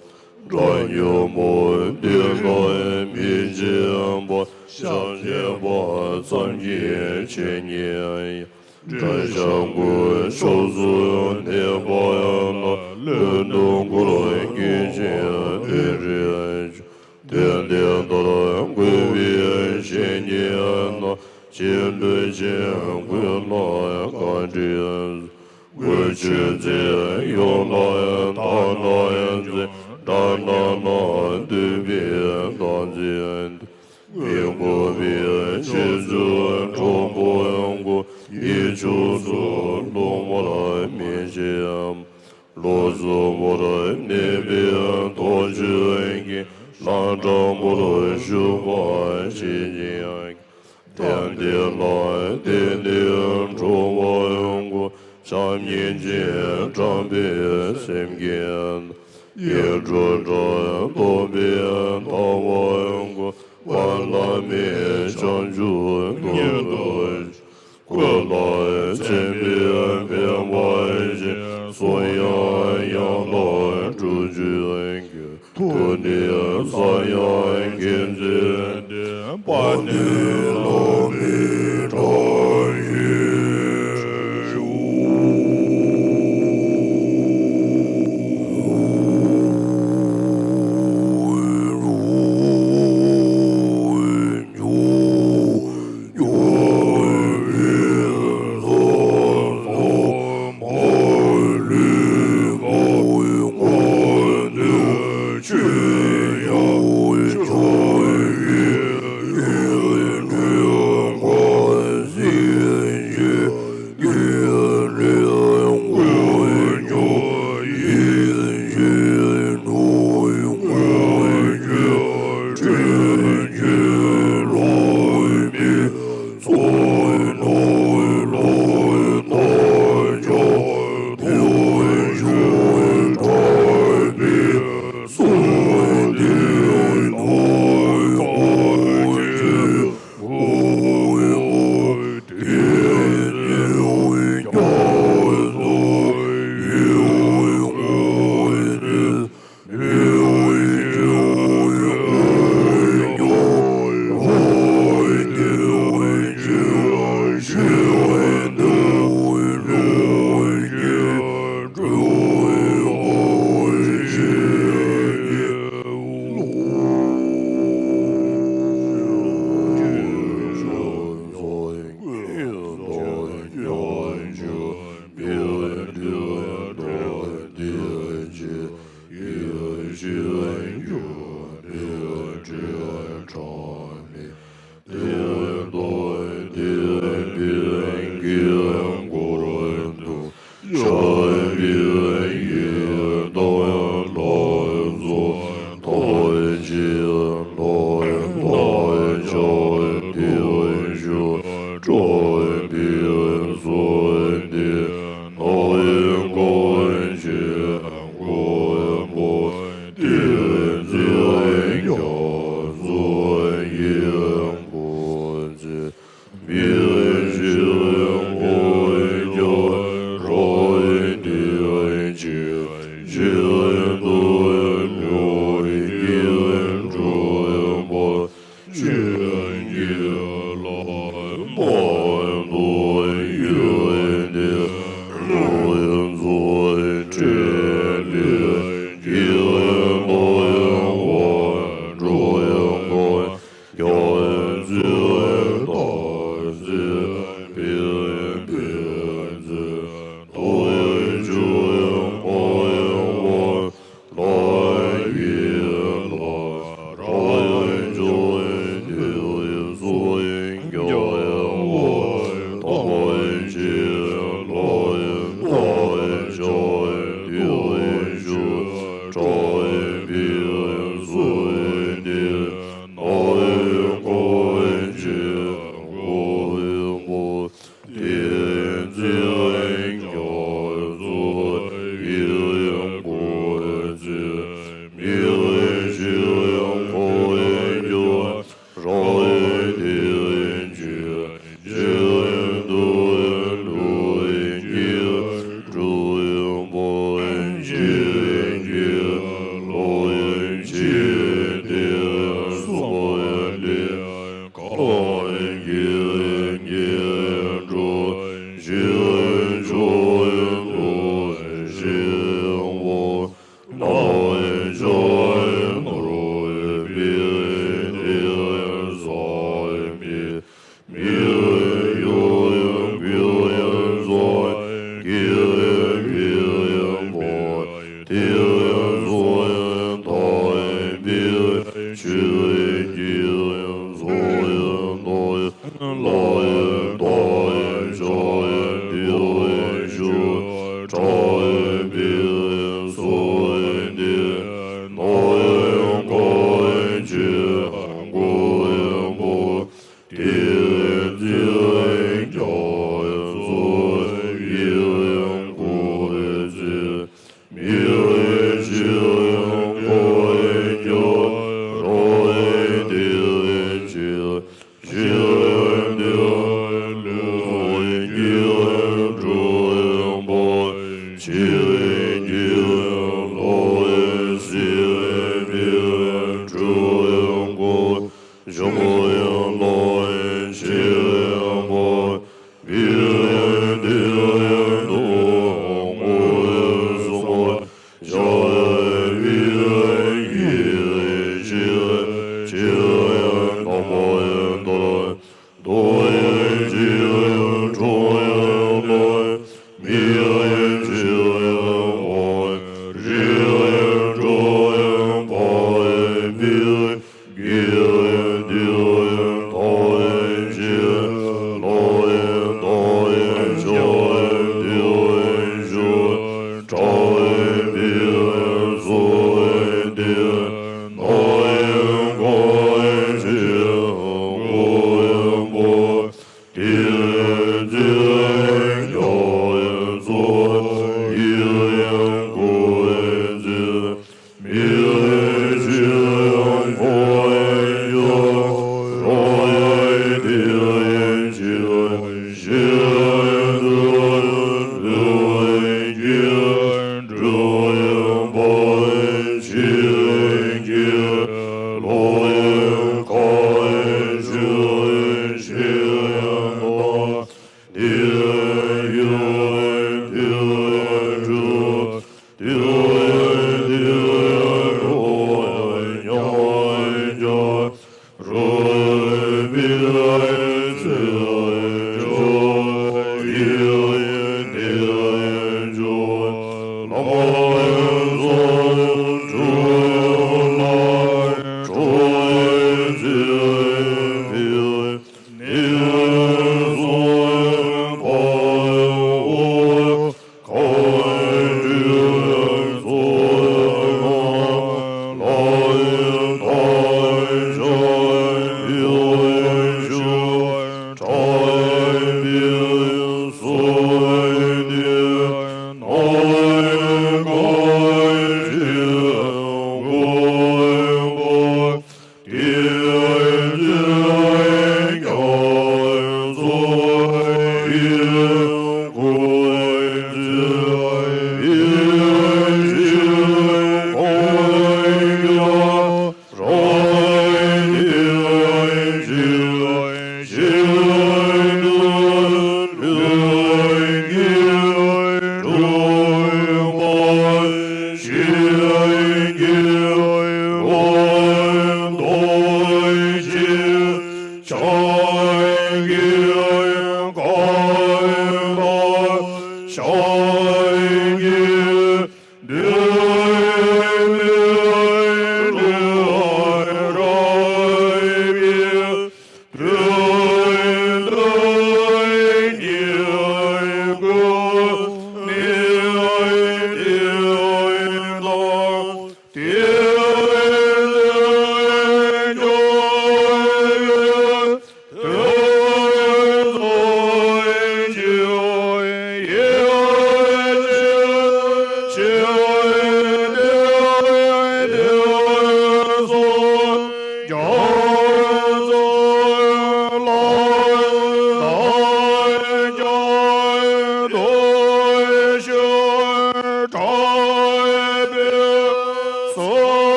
དགྲ་ཉོན་མོངས་པའི་ལས་མི་བྱེད་པ། བྱམས་སྙིང་རྗེ་ཙམ་གྱིས་ཆོས་ཉིད་ཡང་། དགྲ་ཤ་རྒོད་ཕྱོགས་སུ་གནས་པ་ཡང་ན། བློན་དུ་འཁོར་སྐྱེས་ཆེན་དེ་རིགས། དོན་དེ་ལྟར་གུས་པས་བཤེས་གཉེན་རྣམས། སྤྱི་ལུས་ཆེན་ཀུན་ལ་བཀའ་དྲིན། སྒོས་ཆོས་འཛིན་ཡོངས་ལ་ཐ་ན་ཡང་འཛིན། དགྲ་རྣམས་ལ་འདུད་པའི་བདག་འཛིན། མི་དགོས་པའི་རྗེ་བཙུན་གྲོགས་པོ་ཀུན། ཡིད་ཕྱོགས་སུ་ལྷུང་བར་མི་བྱེད། ལོགས་སུ་མོར་གནས་པའི་ཐོབ་བྱུང་གི། ལྷ་དྲང་པོར་བཞུགས་པར་བྱེད་ཅིང་། དེང་འདི་ལ་བརྟེན་ནས་འགྲོ་བ་ཀུན། བྱམས་སྙིང་རྗེ་དྲན་པའི་སེམས་ཀྱིས། ཡིད་འཕྲོག་དགྲ་བཟློག་པའི་ལྟ་བ་ཀུན། དཔའ་ལ་མེད་བྱང་ཆུབ་མདུན་དུ། སྐུ་ལ་མཚན་པའི་འཕེན་པ་བཞིན། གསུང་ཡང་ཡང་ལ་སྒྲུབ་བརྗོད་ཀྱི། ཐུགས་ནི་ས་ཡང་མཁྱེན་བརྩེ་ལྡན། དཔའ་ནི་ལྷ་མིའི་དྲག་ཤུལ།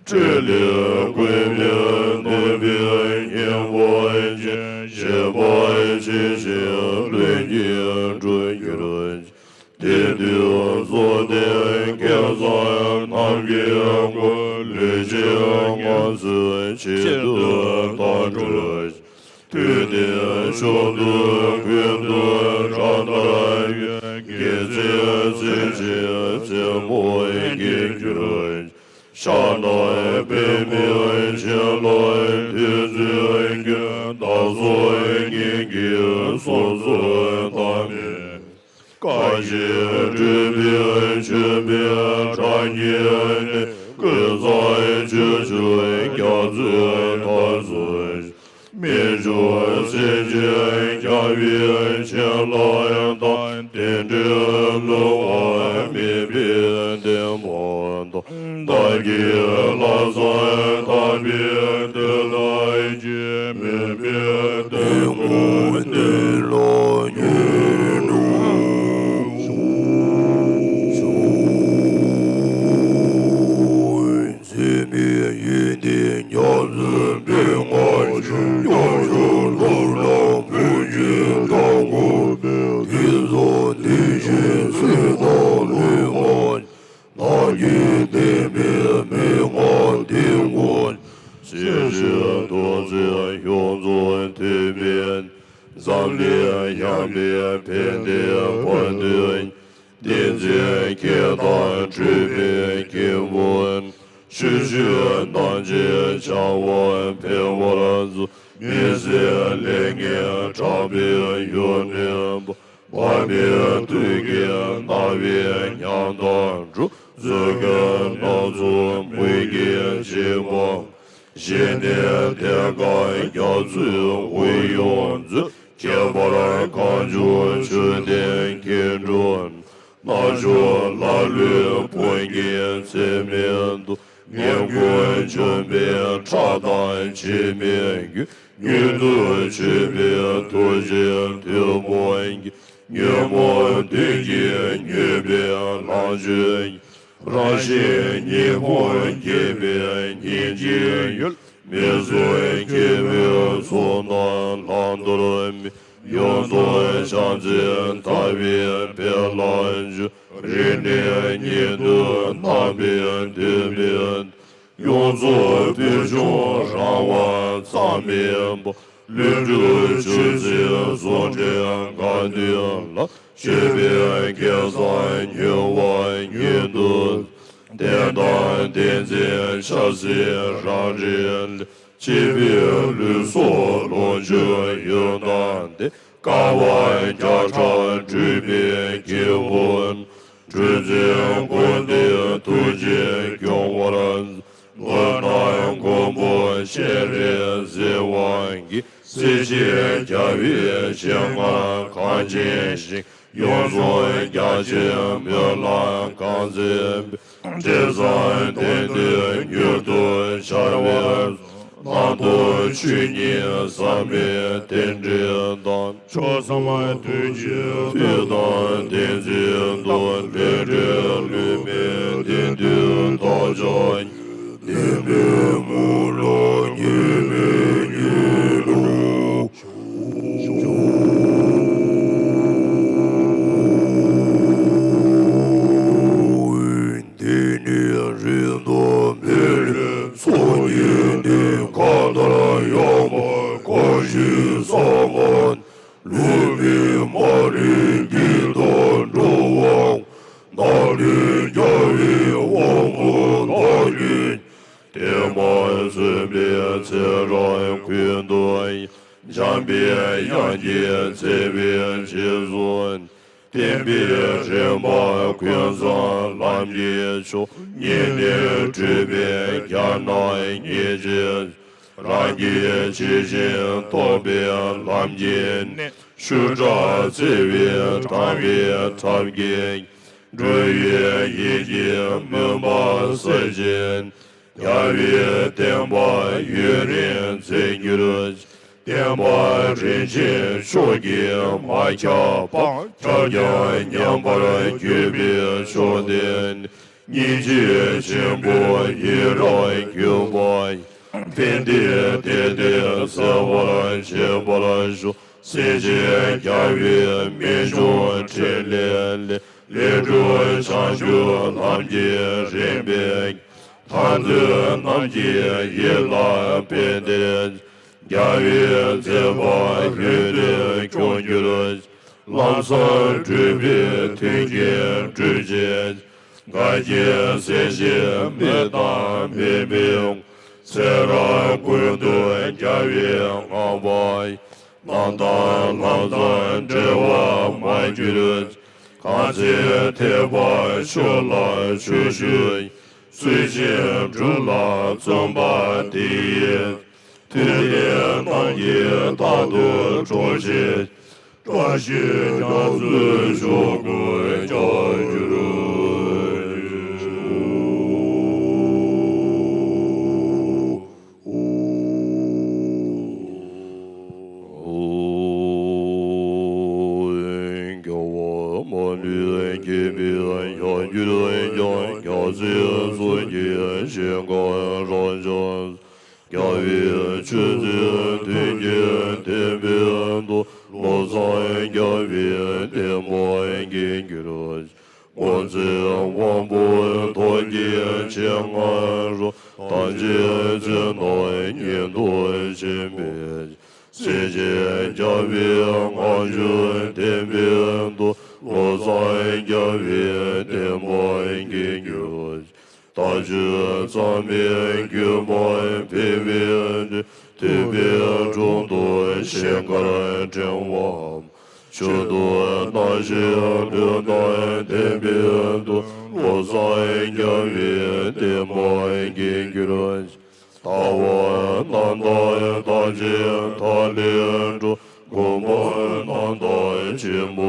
སྤྲེལ་ལད་ཀུན་ལས་གནོད་པའི་གཉེན་པོ་ཆེ། གཞན་ཕམ་ཆེ་ཞིང་ལྷུན་གྱིས་གྲུབ་འགྱུར་ཅིག། དེ་དུས་མཚོ་སྟེང་སྐལ་བཟང་རྣམས་ཀྱི་མགོན། ལུས་ཅན་ངང་ཚུལ་ཆེད་དུ་བདག་སྒྲུབ་ཅིང་། དུས་མཐའི་ཕྱོགས་དུས་ཀུན་ཏུ་དགྲ་ལྟར་ཡོད། དགེ་ཚུལ་བརྩོན་ཅིང་བཙུན་མོ་དགྱེས་གྱུར་ཅིག། ཤ་དང་པདྨས་བྱིན་རླབས་དུས་ཚོད་ཀུན། བདག་སོགས་ངན་གྱིས་སོ་སོར་བདག་མེད། བཀའ་བཞིན་སྒྲུབ་པའི་མཆོད་པའི་གྲངས་ཀྱིས་ནི། ཀུན་བཟང་ཆོས་སྐྱོང་རྒྱ་མཚོའི་མཐར་སོན་ཅིང་། དམན་ཆུང་སེམས་ཅན་རྒྱལ་བའི་བྱིན་རླབས་དང་། རྟེན་འབྲེལ་བསླུ་བ་མེད་པའི་བདེན་པ་དང་། བདག་གི་ལྷག་བསམ་དག་པའི་དོན་དག་གིས། མོས་པའི་གདེང་ཁོང་གཏད་ལ་ཉོན་ནོ། འཛད་མེད་ཡོན་ཏན་ཉམས་སུ་འཕེལ་བར་ཤོག། སྐྱབས་མཆོག་ལྷུར་བླངས་བུ་ཆེན་དང་པོ་པས། དེང་སང་དེ་བཞིན་གསོས་དང་ལུས་མ་བདག་གིས་བསྟན་པའི་མན་ངག་འདི་ཀུན། སྲིད་ཞིའི་ཐུགས་བརྩེ་གཡུ་མཚོ་ཐུབ་པའི། འཛམ་གླིང་ཡངས་པའི་ཕན་བདེའི་བར་དུ། བསྟན་འཛིན་སྐད་དང་སྤྲུལ་པའི་སྐྱེས་བུ། ཆོས་སྤྱོད་རྣམ་འབྱེད་བྱ་བ་འཕེལ་བར་མཛོད། མི་ཟད་ལེགས་ཉེས་གྲགས་པའི་ཡུལ་གནས་པ། འཕགས་པའི་ཐུགས་ཀྱིས་གནང་བའི་ཉམས་དང་འགྲོགས། མཛོད་དཀར་སྣ་ཚོགས་མུ་གེས་བརྒྱན་པ། ཞི་གནས་གདེངས་དཀར་རྒྱ་མཚོའི་དབུས་ཡོངས་མཛོད། ཁྱད་པར་གངས་ལྗོངས་ཆོས་ལྡན་སྐྱེ་འགྲོ། རྣལ་འབྱོར་ལ་ལུས་ཕུང་གི་ཚེ་མེད་དུ། ངན་ཀུན་འཇོམས་པའི་ཁྲག་དང་ཕྱེ་མའི་རྒྱུན། མྱུར་དུ་མཆོད་པའི་ཐུགས་རྗེ་མཐུ་དཔུང་གིས། ཉོན་མོངས་གདོན་གྱིས་མྱོས་པའི་ལམ་གྱི། རང་གཞན་གཉིས་ཕུང་འགྱེད་པའི་སྙིང་རྗེའི་ཡུལ། མི་བཟོད་སྐྱེ་བོའི་ཚོགས་རྣམས་བླང་དོར་མེད། ཡོངས་རྫོགས་བྱང་སེམས་དག་པའི་དཔལ་ལ་འབྱོན། རིག་གནས་ཉིད་དུ་རྣམ་པའི་དོན་མེད། ཡོངས་རྫོགས་བོད་ལྗོངས་རང་དབང་མཚམས་མེད་པ། ལྷུན་གྲུབ་ཆོས་སྲིད་ཟུང་འབྲེལ་དགའ་སྟོན་ལ། སྤྱོད་པའི་སྐལ་བཟང་མྱུར་བ་ཉིད་དུ། བསྟན་དང་བསྟན་འཛིན་ཕྱག་འཚལ་རང་རིགས་ལས། སྐྱེ་བོའི་ལུས་སྲོག་ལོངས་སྤྱོད་ཡོན་ཏན་ལྡན། བསྐལ་པ་བརྒྱ་ཕྲག་སྒྲུབ་པའི་སྐྱེས་བུ། གྲུ་འཛིན་དགོན་སྡེའི་ཐུགས་རྗེས་སྐྱོང་བར་མཛོད། མགོན་དང་མགོན་པོ་སྤྱན་རས་གཟིགས་དབང་གིས། སྲིད་ཞིའི་རྒྱལ་བའི་ཞལ་སྔར་གངས་ཅན་ཞིང་། ཡོངས་རྫོགས་རྒྱ་ཆེན་སྨོན་ལམ་གང་མཛད་པའི། འབྲས་བཟང་དེང་འདིར་མྱུར་དུ་འཆར་བའི། རྣམ་རྟོག་ཆོས་ཉིད་ཟག་མེད་རྟེན་འབྲེལ་དང་། མཆོག་གསུམ་ཐུགས་རྗེའི་མཐུ་དང་བདེན་ཚིག་ཏུ། ལས་འབྲས་ལུས་མེད་བདེན་མཐུ་དག་ཅིང་། བདེན་པའི་མུ་ལ་ཉེས་མེད་ཉེ་ལུགས། འདི་ནི་རིགས་དང་མི་རིགས་ཚོགས་གཉིས་ནི། གང་ལྟར་ཡང་མ་གང་ཞིག་བསམ་པ། ལུས་མེད་མ་རིག་འདི་དག་འགྲོ་བའང་། ནམ་རྒྱུན་རྒྱལ་བའི་དབང་པོ་བདག་ཉིད། བསྟན་པ་མཚོན་པའི་ཚེ་རབས་ཀུན་ཏུ་ཡང་། འཇམ་པའི་དབྱངས་ཀྱིས་བརྩེ་བའི་རྗེས་སུ། བསྟན་པའི་རིམ་པ་ཀུན་བཟང་ལམ་གྱི་མཆོག་ཉིད་ནི་སྤྲུལ་པའི་རྒྱ་ནག་ཉིད་ཅེས། རང་གི་ཇི་བཞིན་རྟོགས་པའི་ལམ་གྱི་གནད། ཤུགས་དྲག་བརྩེ་བས་དྲངས་པའི་ཐབས་ཀྱིས། འགྲོ་བའི་ཡིད་ཀྱི་མུན་པ་བསལ་ཞིང་། རྒྱལ་བའི་བསྟན་པ་ཡུན་རིང་འཛིན་གྱུར་ཅིག་བསྟན་པ་རིན་ཆེན་མཆོག་གིས་མ་ཁྱབ་པ། ཁྱབ་ཀྱང་ཉམས་པར་གྱུར་པའི་ཕྱོགས་དེར། སྙིང་རྗེ་ཆེན་པོ་ཡི་རང་གུས་པ། ཕན་བདེ་དེ་དེ་སེལ་བར་བྱེད་པར་ཤོག་སྲས་ཆེན་རྒྱལ་བའི་རྨད་བྱུང་ཕྲིན་ལས་ལས། ལས་གྲུབ་བྱང་ཆུབ་ལམ་གྱི་རིམ་པས། ཐར་འདོད་རྣམས་ཀྱི་ཡིད་ལ་ཕན་བདེ། རྒྱལ་བའི་མཛད་པ་ལུས་བདེ་འབྱུང་འགྱུར། ལམ་བཟང་སྒྲུབ་པའི་མཐུན་རྐྱེན་སྒྲུབ་ཅིང་། འགའ་ཞིག་སྲས་ཆེན་མི་དང་མི་མིན། ཚེ་རབས་ཀུན་ཏུ་རྒྱལ་བའི་ངང་པ། རྣམ་དག་ལམ་བཟང་འབྲེལ་བར་མ་གྱུར། གང་ཚེ་ཐེག་པ་ཆོས་ལ་ཆོས་ཞུ། སུན་འབྱིན་སྒྲུབ་ལ་བརྩོན་པ་དེ་ཡིས། མཐུན་རྐྱེན་རྣམས་ཀྱིས་རྟག་ཏུ་འགྲོགས་ཤིང་། བཀྲ་ཤིས་རྒྱ་མཚོའི་ཆོས་སྐུར་བསྐྱངས་གྱུར་ཅིག་རྒྱལ་བ་མ་ལུས་མཁྱེན་པའི་ཞབས་ཀྱུར་བཅངས། རྒྱལ་སྲས་གསུམ་གྱི་ཞིང་ཁམས་རབ་འབྱམས། རྒྱལ་བའི་ཆོས་སྲིད་མཐུན་རྐྱེན་ལྡན་པའི་མཐུ། བློ་བཟང་རྒྱལ་བའི་བསྟན་པ་རྒྱས་གྱུར་ཅིག་སྔོན་ཚེ་དབང་པོའི་ཐུགས་བསྐྱེད་ཆེ་སྔ་རབ། ད་ཕྱིན་ཚེ་རྣམས་ཉིད་དུ་བྱོན་པའི་ཕྱིར། སྲས་ཆེན་རྒྱལ་བའི་ངང་ཚུལ་བསྟན་པའི་མཐུ། བློ་བཟང་རྒྱལ་བའི་བསྟན་པ་རྒྱས་གྱུར་ཅིག་ད་ཕྱིན་ཚང་མས་གུས་པར་ཕེབས་པའི་ཚེ། ཐུབ་པའི་དྲུང་དུ་ཞིང་ཁར་འགྲེང་བའམ། མཆོད་དོ་སྣང་ཞིང་ལུས་དང་ལྡན་པའི་མཐུ། བློ་བཟང་རྒྱལ་བའི་བསྟན་པ་རྒྱས་གྱུར་ཅིག་ལྟ་བ་རྣམ་དག་ཐམས་ཅད་མཐའ་ལས་གྲོལ། སྒོམ་པ་རྣམ་དག་ཆེན་པོ་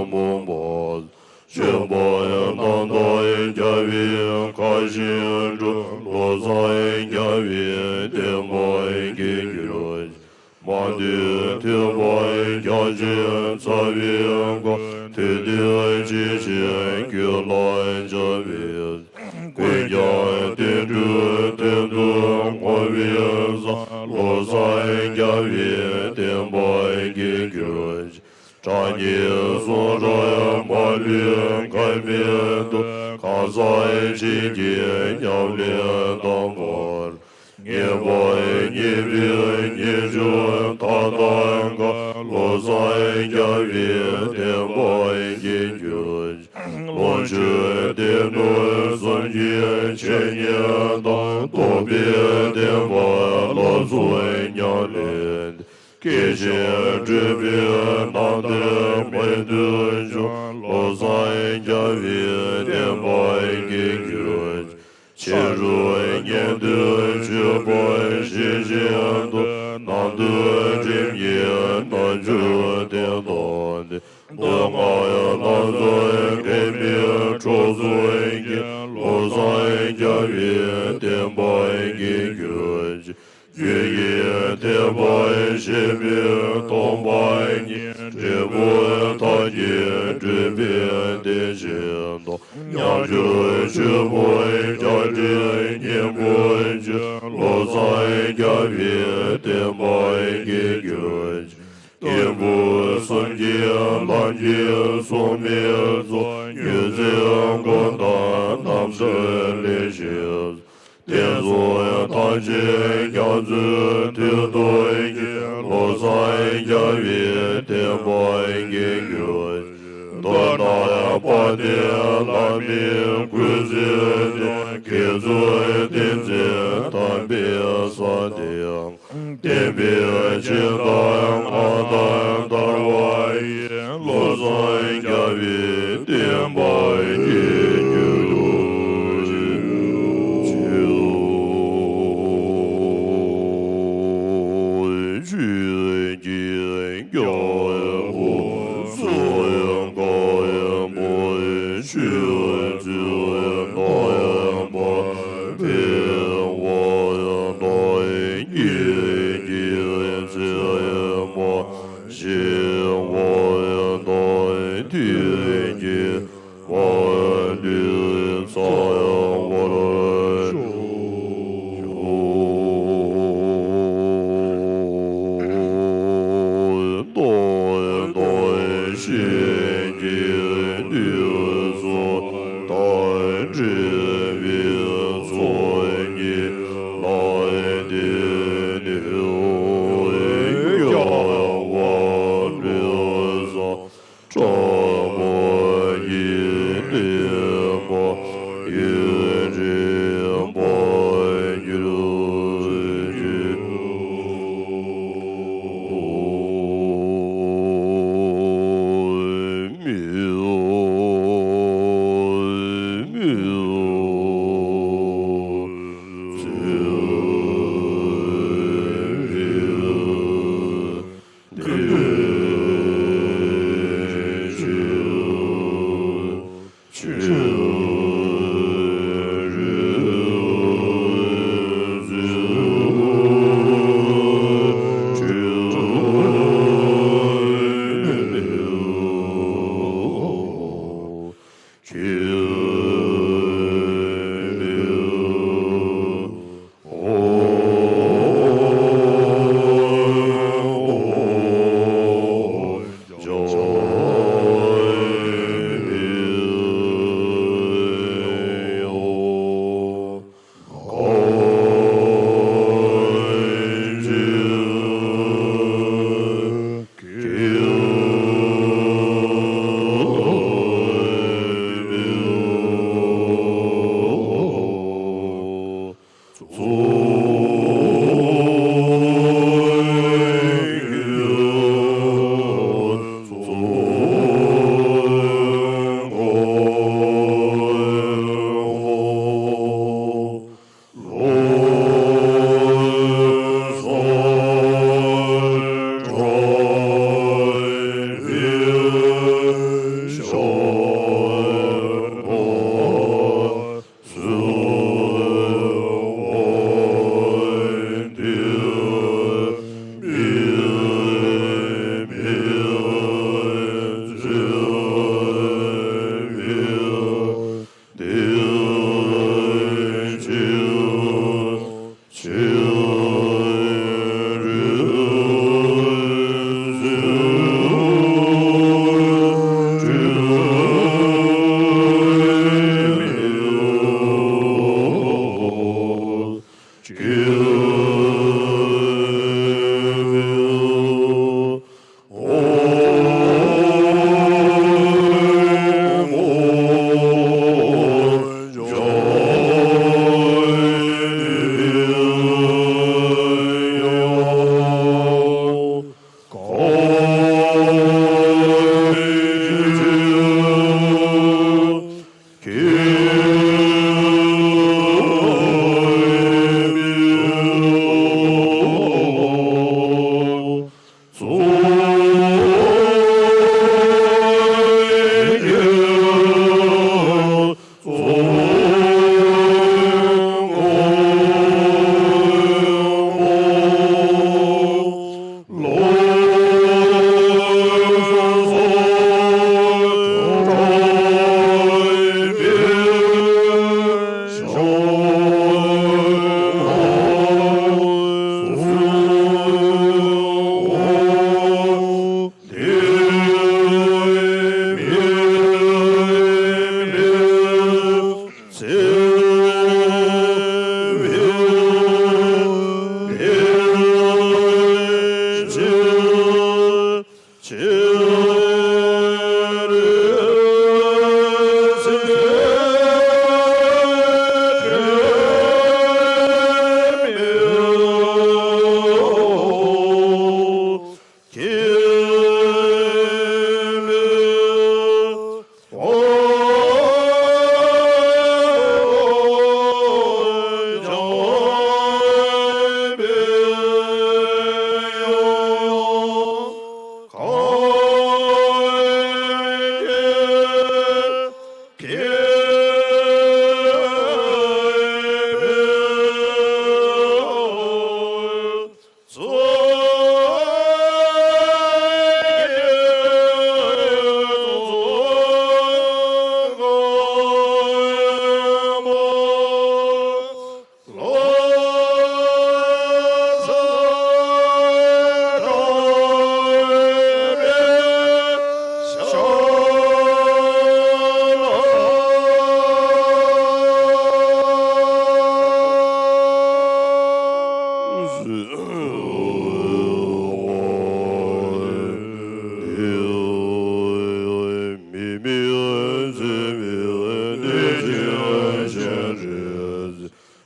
སྨོན་པ། སྤྱོད་པ་རྣམ་དག་རྒྱལ་བའི་ཁ་བཞིན་སྒྲུབ། བློ་བཟང་རྒྱལ་བའི་བསྟན་པ་རྒྱས་གྱུར་ཅིག་མ་བསྡུས་ཐོས་པ་རྒྱ་ཆེན་རྩ་བའི་བཀའ། ཐོས་དོན་ཇི་བཞིན་རྒྱུད་ལ་སྦྱར་བའི། ཀུན་ཀྱང་དོན་གྲུབ་དོན་དུ་བསྔོ་བའི་བཟང་། བློ་བཟང་རྒྱལ་བའི་བསྟན་པ་རྒྱས་གྱུར་ཅིག་དྲང་ངེས་གསུང་རབ་མ་ལུས་གར་མའི་མཐུ། གང་ཟག་གཅིག་གིས་ཉམས་ལེན་དམ་པར། ངེས་པར་རྙེད་པའི་རྙེད་འབྱུང་མཐའ་དག་འགག་བློ་བཟང་རྒྱལ་བའི་བསྟན་པ་རྒྱས་གྱུར་ཅིག་ལོངས་སྤྱོད་སྡེ་སྣོད་གསུམ་གྱི་འཆད་ཉན་དང་། རྟོགས་པའི་བདེན་པ་བསླབ་གསུམ་ཉམས་ལེན། སྐད་ཅིག་སྒྲུབ་པའི་རྣམ་ཐར་མི་མཐུན་འབྱུང་། བློ་བཟང་རྒྱལ་བའི་བསྟན་པ་རྒྱས་གྱུར་ཅིག་ཕྱི་རོལ་ཉན་ཐོས་སྤྱོད་པ་ཇི་བཞིན་དུ། རྣམ་ཐོས་སྒྲིབ་གཉིས་རྣལ་འབྱོར་སྟོབས་དང་ལྡན། མདོ་སྔགས་རྣམ་གསུམ་མཁས་པའི་གྲོགས་སུ་འགྱུར། བློ་བཟང་རྒྱལ་བའི་བསྟན་པ་རྒྱས་གྱུར་ཅིག་རྒྱུད་ཀྱི་ཐེག་པ་བཤད་པའི་སྟོང་པ་ཉིད། འབྲས་བུ་མཐར་ཕྱིན་སྒྲུབ་པའི་རྟེན་ཅན་དང་། མཉམ་གཞག་ཆོས་སྐུ་རྒྱ་ཆེར་བརྙེས་པར་གྱུར། བློ་བཟང་རྒྱལ་བའི་བསྟན་པ་རྒྱས་གྱུར་ཅིག་སྐྱེས་བུ་གསུམ་གྱི་ལམ་གྱིས་བཟུང་མི་ཚོགས། མྱུར་མཛད་སྒོམ་དང་རྣམ་གྲོལ་ལས་བྱེད། བསྟན་སྲུང་ཐམས་ཅད་རྒྱ་མཚོའི་མཐུ་སྟོབས་ཀྱིས། བློ་བཟང་རྒྱལ་བའི་བསྟན་པ་རྒྱས་གྱུར་ཅིག་མདོར་ན་དཔལ་ལྡན་བླ་མའི་སྐུ་ཚེ་འདིར། དགེ་ཚུལ་ཏིང་འཛིན་དམ་པའི་ས་སྟེང་། བསྟན་པའི་སྤྱན་དང་མངའ་ཐང་དར་བ་ཡིས། བློ་བཟང་རྒྱལ་བའི་བསྟན་པ་རྒྱས་གྱུར་ཅིག་ཆོས་ཀྱི་རྒྱལ་པོ་སུ་ཡང་གང་ཡང་མ་ཡིན། ཆོས་ཚུལ་སྣང་ཡང་མ་འཕེལ་བ་ཡང་དག་ཉིད་ཀྱི་ཚེ།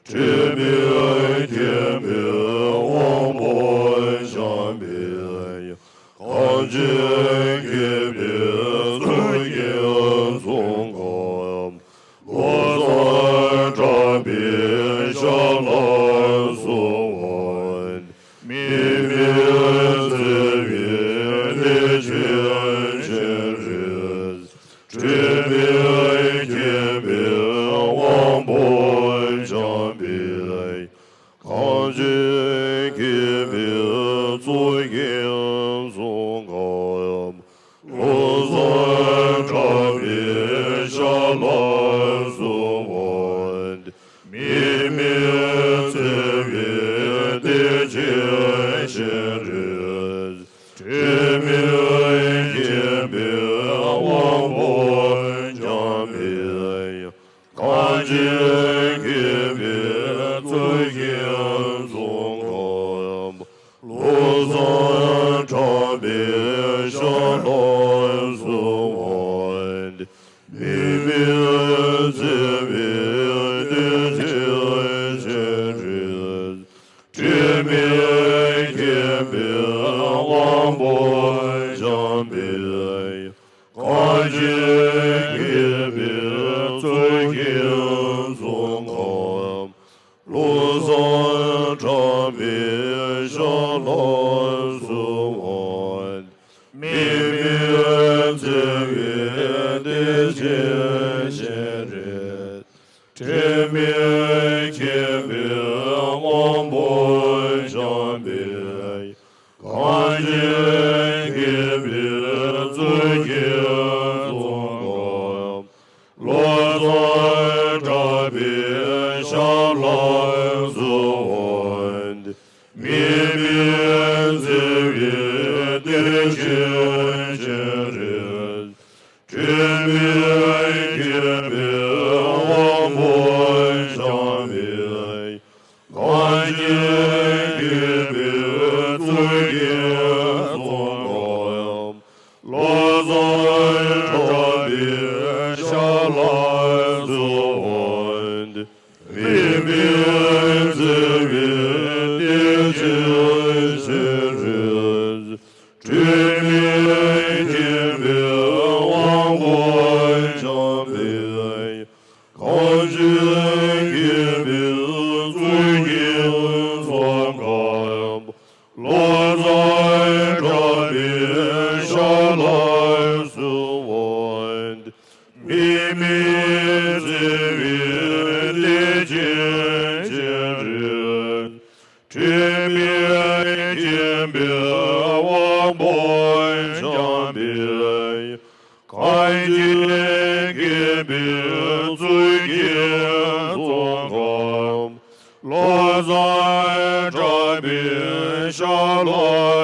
དྲི་མེད་མཁྱེན་པའི་དབང་པོ་འཆང་བས། གངས་ཅན་མཁས་པའི་གཙུག་རྒྱན་གསུང་ཁམས། བློ་བཟང་གྲགས་པའི་ཞབས་ལ་གསོལ་བ། དམིགས་མེད་བརྩེ་བའི་གནས་ཆེན་སྤྱན་རས། དྲི་མེད་མཁྱེན་པའི་དབང་པོ་འཆང་བས། གངས་ཅན་མཁས་པའི་གཙུག་རྒྱན་གསུང་ཁམས། བློ་བཟང་གྲགས་པའི་ཞབས་ལ་གསོལ་བ། དམིགས་མེད་བརྩེ་བའི་གནས་ཆེན་སྤྱན་རས། དྲི་མེད་མཁྱེན་པའི་དབང་པོ་འཆང་བས། གངས་ཅན་མཁས་པའི་གཙུག་རྒྱན་གསུང་ཁམས། བློ་བཟང་གྲགས་པའི་ཞབས་ལ་གསོལ་བ། དམིགས་མེད་བརྩེ་བའི་གནས་ཆེན་སྤྱན་རས། དྲག་པོའི་ཞབས་ལ་གསོལ་བ། མི་མེད་བརྩེ་བའི་བདེ་ཆེན་སྤྱན་རས། དྲི་མེད་མཁྱེན་པའི་དབང་པོས་བསྐྱངས་པའི། གངས་ཅན་དགྱེས་པའི་གཙུག་གི་ཚོགས་ཁང་། བློ་བཟང་གྲགས་པའི་ཞབས་ལ་གསོལ་བ། མི་མེད་བརྩེ་བའི་བདེ་ཆེན་སྤྱན་རས། དྲི་མེད་མཁྱེན་པའི་དབང་པོས་བསྐྱངས་པའི། གངས་ཅན་དགྱེས་པའི་གཙུག་གི་ཚོགས་ཁང་། བློ་བཟང་གྲགས་པའི་ཞབས་ལ་གསོལ་བ། མི་མེད་བརྩེ་བའི་བདེ་ཆེན་སྤྱན་རས། དྲི་མེད་མཁྱེན་པའི་དབང་པོས་བསྐྱངས་པའི། གངས་ཅན་དགྱེས་པའི་གཙུག་གི་ཚོགས་ཁང་། བློ་བཟང་གྲགས་པའི་ཞབས་ལ་གསོལ་བ། མི་མེད་བརྩེ་བའི་བདེ་ཆེན་སྤྱན་རས། དྲི་མེད་མཁྱེན་པའི་དབང་པོས་བསྐྱངས་པའི། གངས་ཅན་དགྱེས་པའི་གཙུག་གི་ཚོགས་ཁང་། བློ་བཟང་གྲགས་པའི་ཞབས་ལ་